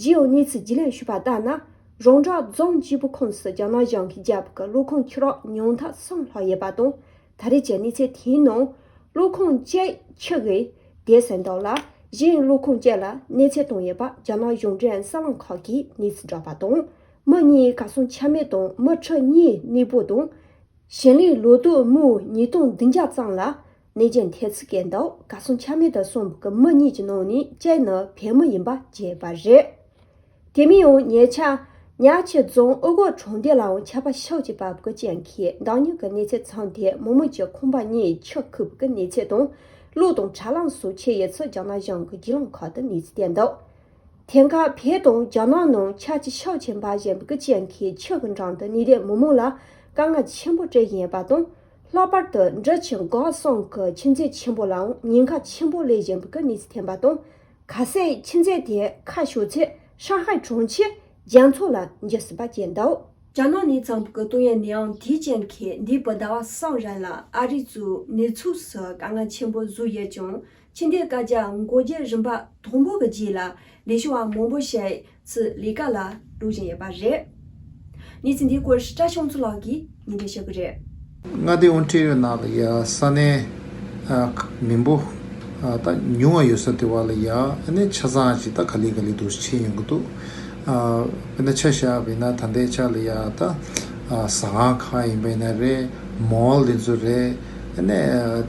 གཞན་ཡང་གནས་ཚུལ་རྒྱུས་ལོན་ཞུས་པ་ལྟར་ན། རོང་བྲག་རྫོང་སྤྱིལ་བུ་ཁོངས་སུ་རྒྱ་ནག་གཞུང་གིས་བརྒྱབ་པའི་གློག་ཁང་ཆུ་རགས་ཉུང་མཐའ་གསུམ་ལྷག་ཡོད་པ་དང་། ད་རེས་ཀྱི་གནས་ཚུལ་དེའི་ནང་། གློག་ཁང་གཅིག་ཆུ་གིས་དེད་ཟིན་འདུག་ལ། གཞན་གློག་ཁང་གཅིག་ལ་གནོད་འཚེ་བཏང་ཡོད་པ་རྒྱ་ནག་གཞུང་འབྲེལ་གསར་ལམ་ཁག་གིས་གནས་ཚུལ་བསྒྲགས་པ་དང་། མི་གཉིས་གར་སོང་ཆ་མེད་དང་། མི་ཁྲི་གཉིས་གནས་སྤོ་དང་། ཞིང་ལས་ལོ་ཏོག་སྨུག་ཉིས་སྟོང་བདུན་བརྒྱ་ཙམ་ལ་གནོད་སྐྱོན་ཐེབས་ཚུལ་སྐད་འདུག་གར་སོང་ཆ་མེད་དུ་སོང་བའི་མི་གཉིས་ཀྱི་ནང་ནས་གཅིག་ནི་བོད་མི་ཡིན་པ་བརྗོད་པ་རེད། དེ་མིན་ཡང་ཉེ་ཆར་ཉག་ཆུ་རྫོང་ཨུ་སྒོར་གྲོང་སྡེ་ལའང་ཆར་པ་ཤུགས་ཀྱིས་བབས་པའི་རྐྱེན་གྱིས་འདམ་རྙིང་གི་གནོད་འཚེ་ཚང་སྟེ་མི་མང་གི་ཁང་པ་གཉིས་ཆུ་ཁུག་པའི་གནོད་འཚེ་དང་། གློག་དང་དྲ་ལམ་སོགས་ཆད་ཡོད་ཚུལ་རྒྱ་ནག་གཞུང་གི་བརྒྱུད་ལམ་ཁག་ཏུ་གནས་ཚུལ་བསྟན་འདུག་དེང་སྐབས་བོད་དང་རྒྱ་ནག་ནང་ཆར་ཆུ་ཤུགས་ཆེན་འབབ་བཞིན་པའི་རྐྱེན་གྱིས་ཆུ་གི་འགྲམ་དུ་གནས་སྡོད་མི་མང་ལ་དཀའ་ངལ་ཆེན་པོ་འཕྲད་བཞིན་ཡོད་པ་དང་། ལྷག་པར་དུ་འབྲི་ཆུ་སྒང་གསུམ་གྱི་ཆུ་མཛོད་ཆེན་པོ་ལའང་ཉེན་ཁ་ཆེན་པོ་སླེབས་བཞིན་པའི་གནས་ཚུལ་ཐོན་པ་དང་། གལ་སྲིད་ཆུ་མཛོད་དེ་ཁ་ཕྱོགས་ཚེ་ཧྲང་ཧའེ་གྲོང་ཁྱེར་རྒྱ་མཚོ་ལ་འགྱུར་སྲིད་པ་བཅས་འདུག་རྒྱ་ནག་ནས་བརྩམས་པའི་ཏོག་དབྱིབས་ནད་ཡམས་དེའི་རྐྱེན་གྱིས་འདས་པའི་ཟླ་བ་གསུམ་རིང་ལ་ཨ་རི་གཙོས་གནས་ཚོགས་སུ་དཀའ་ངལ་ཆེན་པོ་བཟོས་ཡོད་ཀྱང་། ཆུ་འདེད་བཀའ་རྒྱ་འགོག་རྒྱུའི་རིམ་པ་དང་པོ་གི་རྗེས་ལ་ལས་ཞུ་བ་མང་པོ་ཞིག་ཚུར་ལས་ཀ་ལ་འགྲོ་བཞིན་ཡོད་པ་རེད། གནས་ཚུལ་འདིའི་སྐོར་བཀྲ་ཤིས་ཆོས་འཛོམས་ལགས་ཀྱིས་སྙན་སྒྲོན་ཞུ་གི་རེད། མངའ་སྡེ་ཨོན་ཊེ་རི་ཡོ་ནང་ལ་ཡ་ས་གནས་ཨ་མི་འབོར་ཨ་ད་ཉུང་བ་ཡོད་ས་དེ་བ་ལ་ཡ་ཨ་ནི་ཆ་ཚང་ཅིག་ད་ག་ལེ་ག་ལེ་འདུག་ཆེ་ཡོང་གི་འདུག་ཨ་དཔེར་ན་ཆ་བཞག་པ་ཡིན་ན་ད་ལྟའི་ཆ་ལ་ཡ་ད་ཨ་ཟ་ཁང་ཁག་ཡིན་པ་ཡིན་ན་རེད། མོལ་དེ་ཚོ་རེད། ཨ་ནི་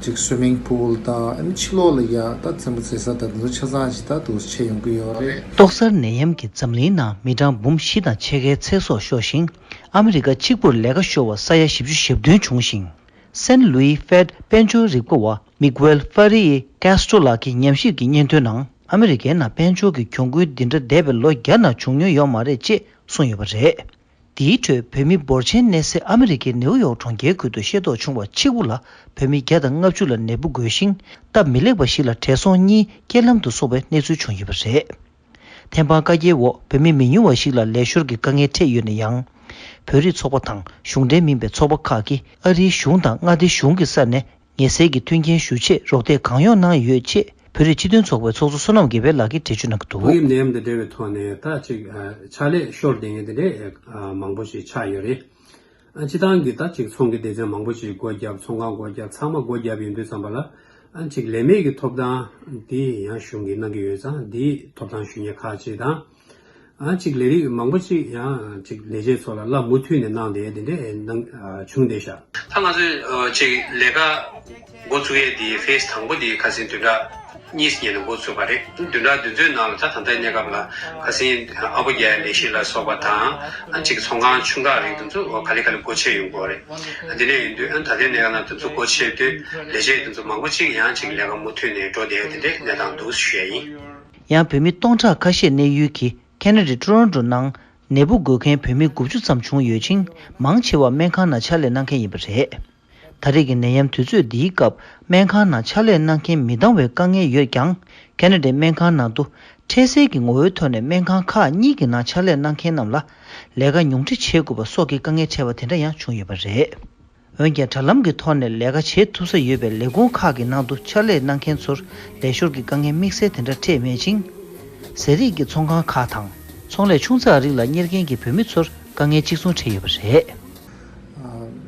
ཅིག་སུའི་མིང་པུལ་དང་ཨ་ནི་ཕྱི་ལོགས་ལ་ཡ་ད་རྩེད་མོ་རྩེ་ས་དང་དེ་ཚོ་ཆ་ཚང་ཅིག་ད་འདུག་ཆེ་ཡོང་གི་ཡོད་རེད། ཏོག་གསར་ནད་ཡམས་ཀྱིས་འཛམ་གླིང་ནང་མི་གྲངས་འབུམ་བཞི་དང་ཕྱེད་ཀའི་ཚེ་སྲོག་ཤོར་ཞིང་། ཨ་མི་རི་ཀ་གཅིག་པུར་ལས་ཀ་ཤོར་བ་ས་ཡ་བཞི་བཅུ་ཞེ་བདུན་བྱུང་ཞིང་། སན་ལུའི་ཧྥེད་དཔལ་འབྱོར་རིག་པ་བ་མི་གུ་ཨེལ་ཧྥ་རི་ཡི་ཀེ་སི་ཊོ་ལགས་ཀྱིས་ཉམས་ཞིབ་ཀྱི་སྙན་ཐོའི་ནང་། ཨ་མི་རི་ཀའི་ནང་དཔལ་འབྱོར་གྱི་གྱོང་གུན་འདི་འདྲ་འདས་པའི་ལོ་བརྒྱ་ནང་བྱུང་མྱོང་ཡོད་མ་རེད་ཅེས་གསུངས་ཡོད་པ་རེད། དེའི་ཁྲོད་བོད་མི་འབོར་ཆེན་གནས་སའི་ཨ་མི་རི་ཀའི་ནེའུ་ཡོག་གྲོང་ཁྱེར་ཁུལ་དུ་ཤེས་རྟོགས་བྱུང་བ་གཅིག་པུ་ལ་བོད་མི་བརྒྱ་དང་ལྔ་བཅུ་ལ་ནད་འབུ་འགོས་ཤིང་། སྟབས་མི་ལེགས་པ་ཞིག་ལ་བགྲེས་སོང་གཉིས་རྐྱེན་ལམ་དུ་སོང་བའི་གནས་ཚུལ་བྱུང་ཡོད་པ་རེད། ཐེམ་སྤང་བཀའ་རྒྱའི་འོག་བོད་མི་མི་ཉུང་བ་ཞིག་ལ་ལས་ཤོར་གྱི་དཀའ་ངལ་འཕྲད་ཡོད་ན་ཡང་། བོད་རིགས་ཚོགས་པ་དང་གཞུང་འབྲེལ་མིན་པའི་ཚོགས་པ་ཁག་གིས་ཨ་རིའི་གཞུང་དང་མངའ་སྡེ་གཞུང་གི་ས་ནས། ངལ་སེལ་གྱི་མཐུན་རྐྱེན་ཞུ་ཆེད་རོགས་འདེགས་གང་ཡོང་གནང་ཡོད་ཅེས་བོད་རིགས་སྤྱི་མཐུན་ཚོགས་པའི་ཚོགས་གཙོ་བསོད་ནམས་དགེ་འཕེལ་ལགས་ཀྱིས་འགྲེལ་བརྗོད་གནང་གི་འདུག་ཏོག་དབྱིབས་ནད་ཡམས་དང་འབྲེལ་བའི་ཐོག་ནས་ད་ཅིག་ཨ་ཕྱག་ལས་ཤོར་བསྡད་མཁན་དེ་འདྲས་ཨ་མང་པོ་ཞིག་ཆགས་ཡོད་རེད། ཨ་སྤྱི་བཏང་གི་ད་ཅིག་ཚོང་གི་སྡེ་ཚན་མང་པོ་ཞིག་སྒོ་བརྒྱབ། ཚོང་ཁང་སྒོ་བརྒྱབ། ཚང་མ་སྒོ་བརྒྱབ་ཡོང་དུས་ཙམ་པ་ལ་ཨ་ཅིག་ལས་མེད་ཀྱི་ཐོབ་ཐང་དེ་ཡང་གཞུང་གིས་གནང་གི་ཡོད་ཙང་། དེའི་ཐོབ་ཐང་ཞུ་མཁན་ཁག་ཅིག་དང་། ཨ་ཅིག་ལས་རིགས་མང་པོ་ཅིག་ཡང་ཅིག་ལས་བྱེད་ཚོ་ལ་གླ་མུ་མཐུད་ནས་གནང་བསྡད་དེ་འདྲས་གནང་ཨ་བྱུང་བསྡད་ཤག་ད་ང་ཚོས་ཨ་ཅིག་ལས་ཀ་འགོ་བཙུགས་ཡས་དེ་ཕེ་སི་དང་པོ་དེ་ཁ་སང་བདུན་ཕྲག་གཉིས་ཉིན་ནས་འགོ་བཙུགས་པ་རེད། བདུན་ཕྲག་འདི་ཚོའི་ནང་ལ་ད་ད་ལྟའི་གནས་སྐབས་ལ་ཁ་སང་ཨ་ཕོ་རྒྱག་ཡས་ལས་གཞི་ལ་སོགས་པ་དང་། ཨ་ཅིག་ཚོང་ཁང་ཆུང་ཁག་རིགས་དེ་ཚོ་ག་ལེ་ག་ལེ་སྒོ་ཕྱེ་ཡོང་གི་ཡོད་རེད། ཨ་དེ་འདྲས་ཡིན་དུས་ཨ་ད་ལྟའི་གནས་སྐབས་ནང་དེ་ཚོ་སྒོ་ཕྱེ་དུས་ལས་བྱེད་དེ་ཚོ་མང་པོ་ཅིག་ཡང་ཅིག་ལས་ཀ་མུ་མཐུད་ནས་འགྲོ་བསྡད་ཡས་དེ་འདྲས་གནས་སྟངས་འདུག་ཞུ་ཡས་ཡིན། ཡང་བོད་མི་སྟོང་ཕྲག་ཁ་ཤས་གནས་ཡུལ་གྱི་ཁེ་ན་ཌའི་ཊོ་རོན་ཊོ་ནང་ནད་འབུ་འགོས་མཁན་བོད་མི་དགུ་བཅུ་ཙམ་བྱུང་ཡོད་ཅིང་། མང་ཆེ་བ་སྨན་ཁང་ནང་ཕྱག་ལས་གནང་མཁན་ཡིན་པ་རེད། ད་རེས་ཀྱི་ནད་ཡམས་དུས་ཚོད་འདིའི་སྐབས་སྨན་ཁང་ནང་ཕྱག་ལས་གནང་མཁན་མི་འདང་བའི་དཀའ་ངལ་ཡོད་ཀྱང་། ཁེ་ན་ཌའི་སྨན་ཁང་ནང་དུ་འཕྲལ་སེལ་གྱི་ངོ་བོའི་ཐོག་ནས་སྨན་ཁང་ཁག་གཉིས་ཀྱི་ནང་ཕྱག་ལས་གནང་མཁན་རྣམས་ལ་ལས་ཀ་ཉུང་འཕྲི་བྱེད་དགོས་པ་སོགས་ཀྱི་དཀའ་ངལ་འཕྲད་པ་དེ་འདྲ་ཡང་བྱུང་ཡོད་པ་རེད། འོན་ཀྱང་དྲ་ལམ་གྱི་ཐོག་ནས་ལས་ཀ་བྱེད་ཐུབ་ས་ཡོད་པའི་ལས་ཁུངས་ཁག་གི་ནང་དུ་ཕྱག་ལས་གནང་མཁན་ཚོར་ལས་ཤོར་གྱི་དཀའ་ངལ་དམིགས་བསལ་དེ་འདྲ་འཕྲད་མེད་ཅིང་། ཟས་རིགས་ཀྱི་ཚོང་ཁང་ཁག་དང་ཚོང་ལས་ཆུང་ཙག་རིགས་ལ་གཉེར་མཁན་གྱི་བོད་མི་ཚོར་དཀའ་ངལ་གཅིག་མཚུངས་འཕྲད་ཡོད་པ་རེད།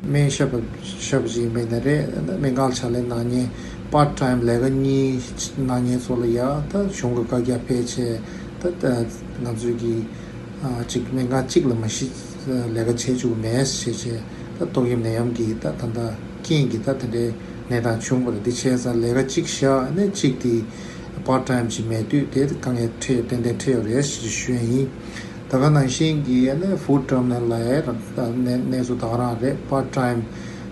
སྨན་ཞབས་པ་ཞབས་པ་ཅིག་ཡིན་པ་ཡིན་ན་རེད། སྨན་ཁང་ལ་ཕྱག་ལས་གནང་མཁན་པར་ཊའིམ་ལས་ཀ་གཉིས་གནང་མཁན་ཚོ་ལ་ཡ་ད་གཞུང་གི་བཀའ་རྒྱ་ཕེབས་བྱས། ད་ད་ང་ཚོའི་གི་ཨ་ཅིག་སྨན་ཁང་གཅིག་ལ་མ་གཞི་ལས་ཀ་བྱེད་བཅུག་མེད་ཟེར་བྱས། ད་ཏོག་དབྱིབས་ནད་ཡམས་ཀྱི་ད་ད་ལྟ་རྐྱེན་གྱིས་ད་དེ་འདྲའི་གནས་སྟངས་བྱུང་བ་རེད། དེ་བྱས་ཙང་ལས་ཀ་གཅིག་བཞག་ནས་གཅིག་དེ་part time ཅིག་མེད་དུས་དེ་དཀའ་ངལ་འཕྲད་ཏན་ཏན་འཕྲད་ཡོད་རེད་ཞེས་ཞུ་ཡ་ཡིན། ད་ག་ནང་བཞིན་གྱི་ཨ་ནི་food terminal ལ་ཡ་ད་གནས་གནས་ཚུལ་ད་ག་རང་རེད། part time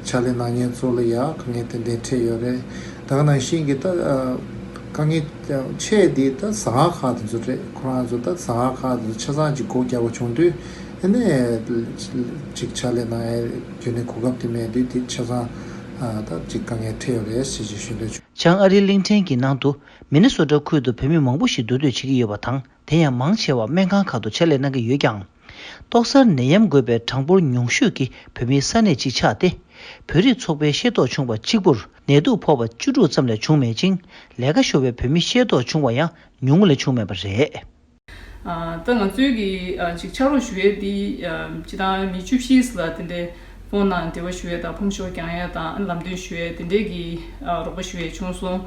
ཕྱག་ལས་གནང་མཁན་ཚོ་ལ་ཡ་དཀའ་ངལ་ཏན་ཏན་འཕྲད་ཡོད་རེད། ད་ག་ནང་བཞིན་གྱི་ད་དཀའ་ངལ་ཆེ་དེ་ད་ཟ་ཁང་ཁག་དེ་ཚོ་རེད། ཁོ་རང་ཚོ་ད་ཟ་ཁང་ཁག་དེ་ཚོ་ཆ་ཚང་ཅིག་སྒོ་རྒྱག་པ་བྱུང་དུས་ཨ་ནི་ཅིག་ཕྱག་ལས་གནང་ཡ་རྒྱུན་ནས་གོ་སྐབས་དེ་མེད་དུས་དེ་ཆ་ཚང་ད་ཅིག་དཀའ་ངལ་འཕྲད་ཡོད་རེད་ཞེས་ཞུ་འདོད་བྱུང་། བྱང་ཨ་རིའི་གླིང་ཕྲན་གྱི་ནང་དུ་མི་ནི་སོ་ཊ་ཁུལ་དུ་བོད་མི་མང་པོ་ཞིག་འདུག་སྡོད་བྱེད་ཀྱི་ཡོད་པ་དང་། དེ་ཡང་མང་ཆེ་བ་སྨན་ཁང་ཁག་ཏུ་ཕྱག་ལས་གནང་གི་ཡོད་ཀྱང་། ཏོག་གསར་ནད་ཡམས་འགོས་པའི་གྲངས་འབོར་ཉུང་ཤོས་ཀྱི་བོད་མིའི་ས་གནས་གཅིག་ཆགས་ཏེ། བོད་རིགས་ཚོགས་པའི་ཤེས་རྟོགས་བྱུང་བ་གཅིག་པུར་ནད་དུག་ཕོག་པ་བཅུ་དྲུག་ཙམ་ལས་བྱུང་མེད་ཅིང་། ལས་ཀ་ཤོར་བའི་བོད་མི་ཤེས་རྟོགས་བྱུང་བ་ཡང་ཉུང་ངུ་ལས་བྱུང་མེད་པ་རེད། ཨ། ད་ང་ཚོའི་གི་ཨ་ཅིག་ཕྱག་རོགས་ཞུ་ཡས་འདི་ཨ་སྤྱི་བཏང་མི་བཅུ་བཞི་ལ་དེ་འདྲའི་ཕོན་ནང་འབྲེལ་བ་ཞུ་ཡས་དང་ཕོམ་ཤོག་རྒྱག་ཡས་དང་ལམ་སྟོན་ཞུ་ཡས་དེ་འདྲའི་གི་ཨ་རོགས་པ་ཞུ་ཡས་བྱུང་སོང་།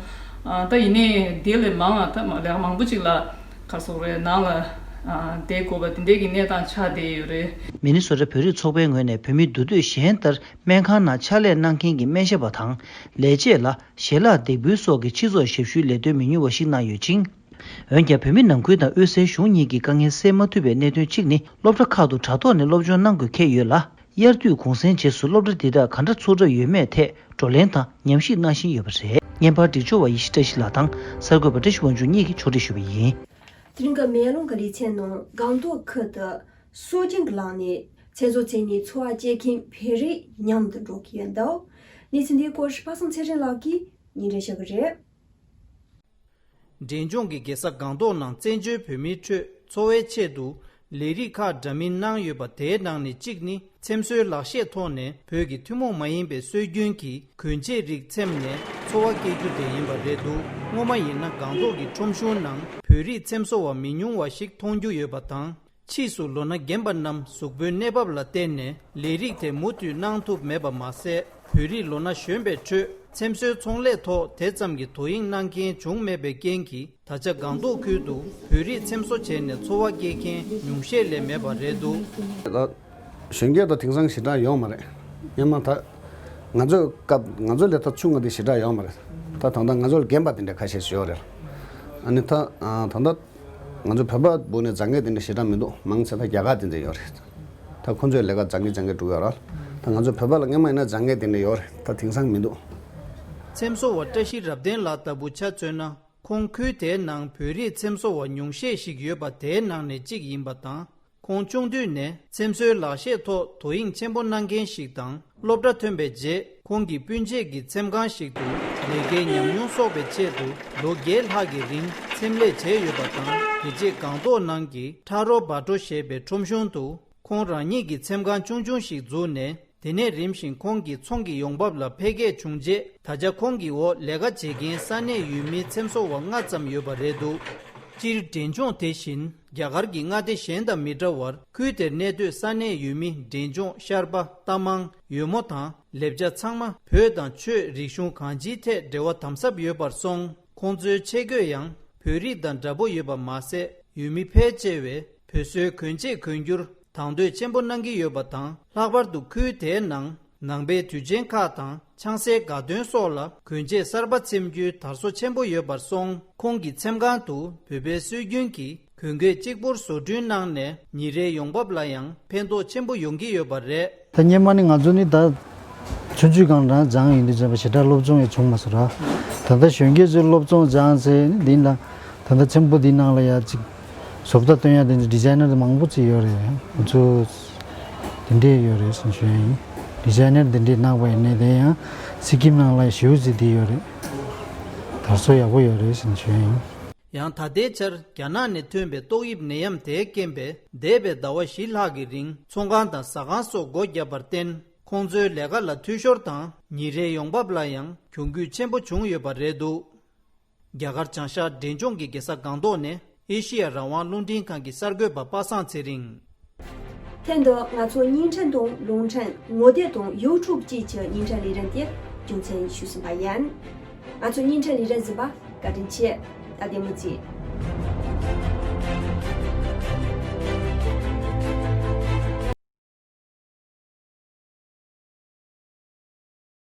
ཨ་ད་ཡིན་ནའི་དེ་ལས་མང་ང་ད་མ་ལས་ཀ་མང་པོ་ཅིག་ལ་ག་རེ་ཟེར་དགོས་རེད། ནང་ལ་ཨ་བསྡད་དགོས་པ་དེ་འདྲའི་གི་གནས་སྟངས་ཆགས་བསྡད་ཡོད་རེད། མི་ནི་སོ་ཊ་བོད་རིགས་ཚོགས་པའི་ངོས་ནས་བོད་མི་འདུས་སྡོད་གཞན་ལྟར་སྨན་ཁང་ནང་ཕྱག་ལས་གནང་མཁན་གྱི་སྨན་ཞབས་པ་དང་ལས་བྱེད་ལ་ཞལ་ལག་འདེགས་འབུལ་སོགས་ཀྱི་སྤྱི་ཚོགས་ཞབས་ཞུའི་ལས་དོན་མི་ཉུང་བ་ཞིག་གནང་ཡོད་ཅིང་། འོན་ཀྱང་བོད་མི་ནང་ཁུལ་དང་དབུས་སའི་གཞུང་གཉིས་ཀྱི་དཀའ་ངལ་སེལ་མ་ཐུབ་པའི་གནད་དོན་གཅིག་ནི་སློབ་གྲྭ་ཁག་ཏུ་དྲ་ཐོག་ནས་སློབ་སྦྱོང་གནང་དགོས་ཁེལ་ཡོད་ལ། དབྱར་དུས་གུང་སེང་རྗེས་སུ་སློབ་གྲྭ་འདི་དག་ག་འདྲ་ཚུགས་གྲབས་ཡོད་མེད་ཐད་བགྲོ་གླེང་དང་ཉམས་ཞིབ་གནང་བཞིན་ཡོད་པ་རེད། བརྙན་པར་སྒྲིག་སྦྱོར་བ་ཡེ་ཤེས་བཀྲ་ཤིས་ལགས་དང་གསར་འགོད་པ་བཀྲ་ཤིས་དབང་ཕྱུག་གཉིས་ཀྱིས་ཕྱོགས་སྒྲིག་ཞུས་པ་ཡིན། དེ་རིང་གི་མེ་ལོང་ག་ལེ་ཚན་ནང་སྒང་ཏོག་ཁུལ་དུ་སྲོལ་རྒྱུན་གྱི་ལམ་ནས་ཚེ་སྲོག་བཙལ་ནས་འཚོ་བ་སྐྱེལ་མཁན་བོད་རིགས་མཉམ་དུ་འགྲོ་གི་ཡོད་འདུག་གནས་ཚུལ་འདིའི་སྐོར་པ་སངས་ཚེ་རིང་ལགས་ཀྱིས་སྙན་སྒྲོན་ཞུ་གི་རེད། འབྲས་ལྗོངས་ཀྱི་རྒྱལ་ས་སྒང་ཏོག་ནང་བཙན་བྱོལ་བོད་མིའི་ཁྲོད་འཚོ་བའི་ཆེད་དུ་ལས་རིགས་ཁག་འདྲ་མིན་གནང་ཡོད་པ། དེའི་ནང་ནས་གཅིག་ནི་འཚེམ་བཟོའི་ལག་ཤེས་ཐོག་ནས་བོད་ཀྱི་ཐུན་མོང་མ་ཡིན་པའི་སྲོལ་རྒྱུན་གྱི་གོན་ཆས་རིགས་འཚེམ་ནས་འཚོ་བ་སྐྱེལ་རྒྱུ་དེ་ཡིན་པ་རེད་འདུག་སྔོན་མ་ཡིན་ན་སྒང་ཏོག་གི་ཁྲོམ་གཞུང་ནང་བོད་རིགས་འཚེམ་བཟོ་བ་མི་ཉུང་བ་ཞིག་མཐོང་རྒྱུ་ཡོད་པ་དང་། ཕྱིས་སུ་ལོ་ན་རྒན་པ་རྣམས་གཟུགས་པོའི་གནས་བབ་ལ་བརྟེན་ནས་ལས་རིགས་དེ་མུ་མཐུད་གནང་ཐུབ་མེད་པ་མ་ཟད། བོད་རིགས་ལོ་ན་གཞོན་པའི་ཁྲོད་འཚེམ་བཟོའི་ཚོང་ལས་ཐོག་དེ་ཙམ་གྱི་དོ་དབྱིངས་གནང་མཁན་བྱུང་མེད་པའི་རྐྱེན་གྱིས། ད་ཆ་སྒང་ཏོག་ཁུལ་དུ་བོད་རིགས་འཚེམ་བཟོ་བྱས་ནས་འཚོ་བ་སྐྱེལ་མཁན་ཉུང་ཤས་ལས་མེད་པ་རེད་འདུག་གཞོན་སྐྱེས་དང་དེང་སང་ཞེ་དྲག་ཡོད་མ་རེད། སྔོན་མ་ད་ང་ཚོའི་སྐབས་ང་ཚོ་ལས་ད་ཆུང་བ་དེ་ཞེ་དྲག་ཡོད་མ་རེད། ད་ད་ལྟ་ང་ཚོ་ལས་རྒན་པ་དེ་འདྲ་ཁ་ཤས་ཤིག་ཡོད་རེད། ཨ་ནི་ད་ད་ལྟ་ང་ཚོ་བོད་པ་འབུ་ནས་རྫ་ངན་དེ་འདྲ་ཞེ་དྲག་མི་འདུག་མང་ཆེ་ད་རྒྱ་གར་དེ་འདྲ་ཡོད་རེད། ད་ཁོང་ཚོའི་ལས་ཀ་རྫ་ངན་རྫ་ངན་འགྲོ་གི་ཡོད་རེད། ད་ང་ཚོ་བོད་པ་ལ་སྔོན་མ་ཡིན་ན་རྫ་ངན་དེ་འདྲ་ཡོད་རེད། ད་དེང་སང་མི་འདུག་འཚེམ་བཟོ་བ་བཀྲ་ཤིས་རབ་བརྟན་ལགས་ལྟ་བུ་ཆ་མཚོན་ན། ཁོང་ཁུལ་དེའི་ནང་བོད་རིགས་འཚེམ་བཟོ་བ་ཉུང་ཤས་ཤིག་ཡོད་པ་དེའི་ནང་ནས་གཅིག་ཡིན་པ་དང་། ཁོང་ཆུང་དུས་ནས་འཚེམ་བཟོའི་ལག་ཤེས་ཐོག་དོ་དབྱིངས་ཆེན་པོ་གནང་མཁན་ཞིག་དང་། སློབ་གྲྭ་ཐོན་པའི་རྗེས་ཁོང་གིས་སྤུན་མཆེད་ཀྱི་འཚེམ་ཁང་ཞིག་ཏུ་ལས་ཀའི་ཉམས་མྱོང་གསོག་པའི་ཆེད་དུ་ལོ་བརྒྱད་ལྷག་གི་རིང་འཚེམ་ལས་བྱས་ཡོད་པ་དང་། དེ་རྗེས་སྒང་ཏོག་ནང་གི་ཁྲ་རོ་བ་ཏྲོ་ཞེས་པའི་ཁྲོམ་གཞུང་དུ་ཁོང་རང་ཉིད་ཀྱི་འཚེམ་ཁང་ཆུང་ཆུང་ཞིག་བཙུགས་ནས། དེ་ནས་རིམ་བཞིན་ཁོང་གི་ཚོང་གི་ཡོང་འབབ་ལ་འཕེལ་རྒྱས་བྱུང་རྗེས། ད་ཆ་ཁོང་གི་འོག་ལས་ཀ་བྱེད་མཁན་ས་གནས་ཡུལ་མིའི་འཚེམ་བཟོ་བ་ལྔ་ཙམ་ཡོད་པ་རེད་འདུག་སྤྱིར་འབྲས་ལྗོངས་དེ་བཞིན་རྒྱ་གར་གྱི་མངའ་སྡེ་གཞན་དང་མི་འདྲ་བར། ཁུལ་དེར་གནས་སྡོད་ས་གནས་ཡུལ་མི་འབྲས་ལྗོངས། ཤར་པ། རྟ་མང་། ཡོལ་མོ་དང་ལེབ་ཅ་ཚང་མ་བོད་དང་ཆོས་རིག་གཞུང་གང་ཅིའི་ཐད་འབྲེལ་བ་དམ་ཟབ་ཡོད་པར་སོང་། ཁོང་ཚོའི་ཆས་གོས་ཡང་བོད་རིགས་དང་འདྲ་པོ་ཡོད་པ་མ་ཟད། ཡུལ་མི་ཕལ་ཆེ་བས་བོད་བཟོའི་གོན་ཆས་གོན་རྒྱུར་དང་དོད་ཆེན་པོ་གནང་གི་ཡོད་པ་དང་། ལྷག་པར་དུ་ཁུལ་དེའི་ནང་ནང་པའི་དུས་ཆེན་ཁག་དང་ཆང་སའི་དགའ་སྟོན་སོགས་ལ་གོན་ཆས་གསར་པ་འཚེམ་རྒྱུའི་དར་སོ་ཆེན་པོ་ཡོད་པར་སོང་། ཁོང་གི་འཚེམ་ཁང་དུ་བོད་པའི་སྲོལ་རྒྱུན་གྱི་གོན་གོས་གཅིག་པུར་བཟོ་སྐྲུན་གནང་ནས། ཉིན་རེའི་ཡོང་འབབ་ལ་ཡང་ཕན་ཐོགས་ཆེན་པོ་ཡོང་གི་ཡོད་པ་རེད། ད་སྔོན་མ་ནི་ང་ཚོ་ནི་ད་ཆུང་ཆུང་སྒང་རང་སྦྱངས་ཡིན་དུས་ཙམ་པ་ཞེ་དྲག་སློབ་སྦྱོང་ཡང་བྱུང་མ་སོང་ར། ད་ལྟ་གཞོན་སྐྱེས་ཚོས་སློབ་སྦྱོང་སྦྱངས་ཚེ་ནི་འདི་ལ་ད་ལྟ་འཚེམ་པོ་འདི་ནང་ལ་ཡ་ཅིག་བཟོ་ལྟ་སྟོན་ཡ་དེ་འདྲ་ཌི་ཛའི་ནར་མང་པོ་ཅིག་ཡོད་རེད། ང་ཚོ་དེ་འདྲས་ཡོད་རེད་ཟེར་ཞུ་ཡ་ཡིན། ཌི་ཛའི་ནར་དེ་འདྲས་གནང་བ་ཡིན་ནའི་དེ་ཡང་སི་ཀིམ་ནང་ལ་ཞེའུ་ཅིག་དེ་ཡོད་རེད། དར་སོ་ཡག་པོ་ཡོད་རེད་ཟེར་ཞུ་ཡ་ཡིན། ཡང་ད་ལྟའི་ཆར་རྒྱ་ནག་ནས་ཐོན་པའི་ཏོག་དབྱིབས་ནད་ཡམས་དེའི་རྐྱེན་པས། འདས་པའི་ཟླ་བ་བཞི་ལྷག་གི་རིང་ཚོང་ཁང་དང་ཟ་ཁང་སོགས་སྒོ་བརྒྱབ་པར་བརྟེན། ཁོང་ཚོའི་ལས་ཀ་ལ་འཐུས་ཤོར་དང་ཉིན་རེའི་ཡོང་འབབ་ལ་ཡང་གྱོང་གུད་ཆེན་པོ་བྱུང་ཡོད་པ་རེད་འདུག་རྒྱ་གར་བྱང་ཤར་འབྲས་ལྗོངས་ཀྱི་རྒྱལ་ས་སྒང་ཏོག་ནས་ཨེ་ཤི་ཡ་རང་དབང་རླུང་འཕྲིན་ཁང་གི་གསར་འགོད་པ་པ་སངས་ཚེ་རིང་། ཐེངས་འདིར་ང་ཚོ་བརྙན་འཕྲིན་དང་རླུང་འཕྲིན་ངོ་དེབ་དང་ཡུ་ཊུབ་བཅས་ཀྱི་བརྙན་འཕྲིན་ལས་རིམ་དེ་རྒྱུ་མཚན་ཞུས་ཟིན་པ་ཡིན། ང་ཚོའི་བརྙན་འཕྲིན་ལས་རིམ་གཟིགས་པར་བཀའ་དྲིན་ཆེ། ད་བདེ་མོ་བྱོས།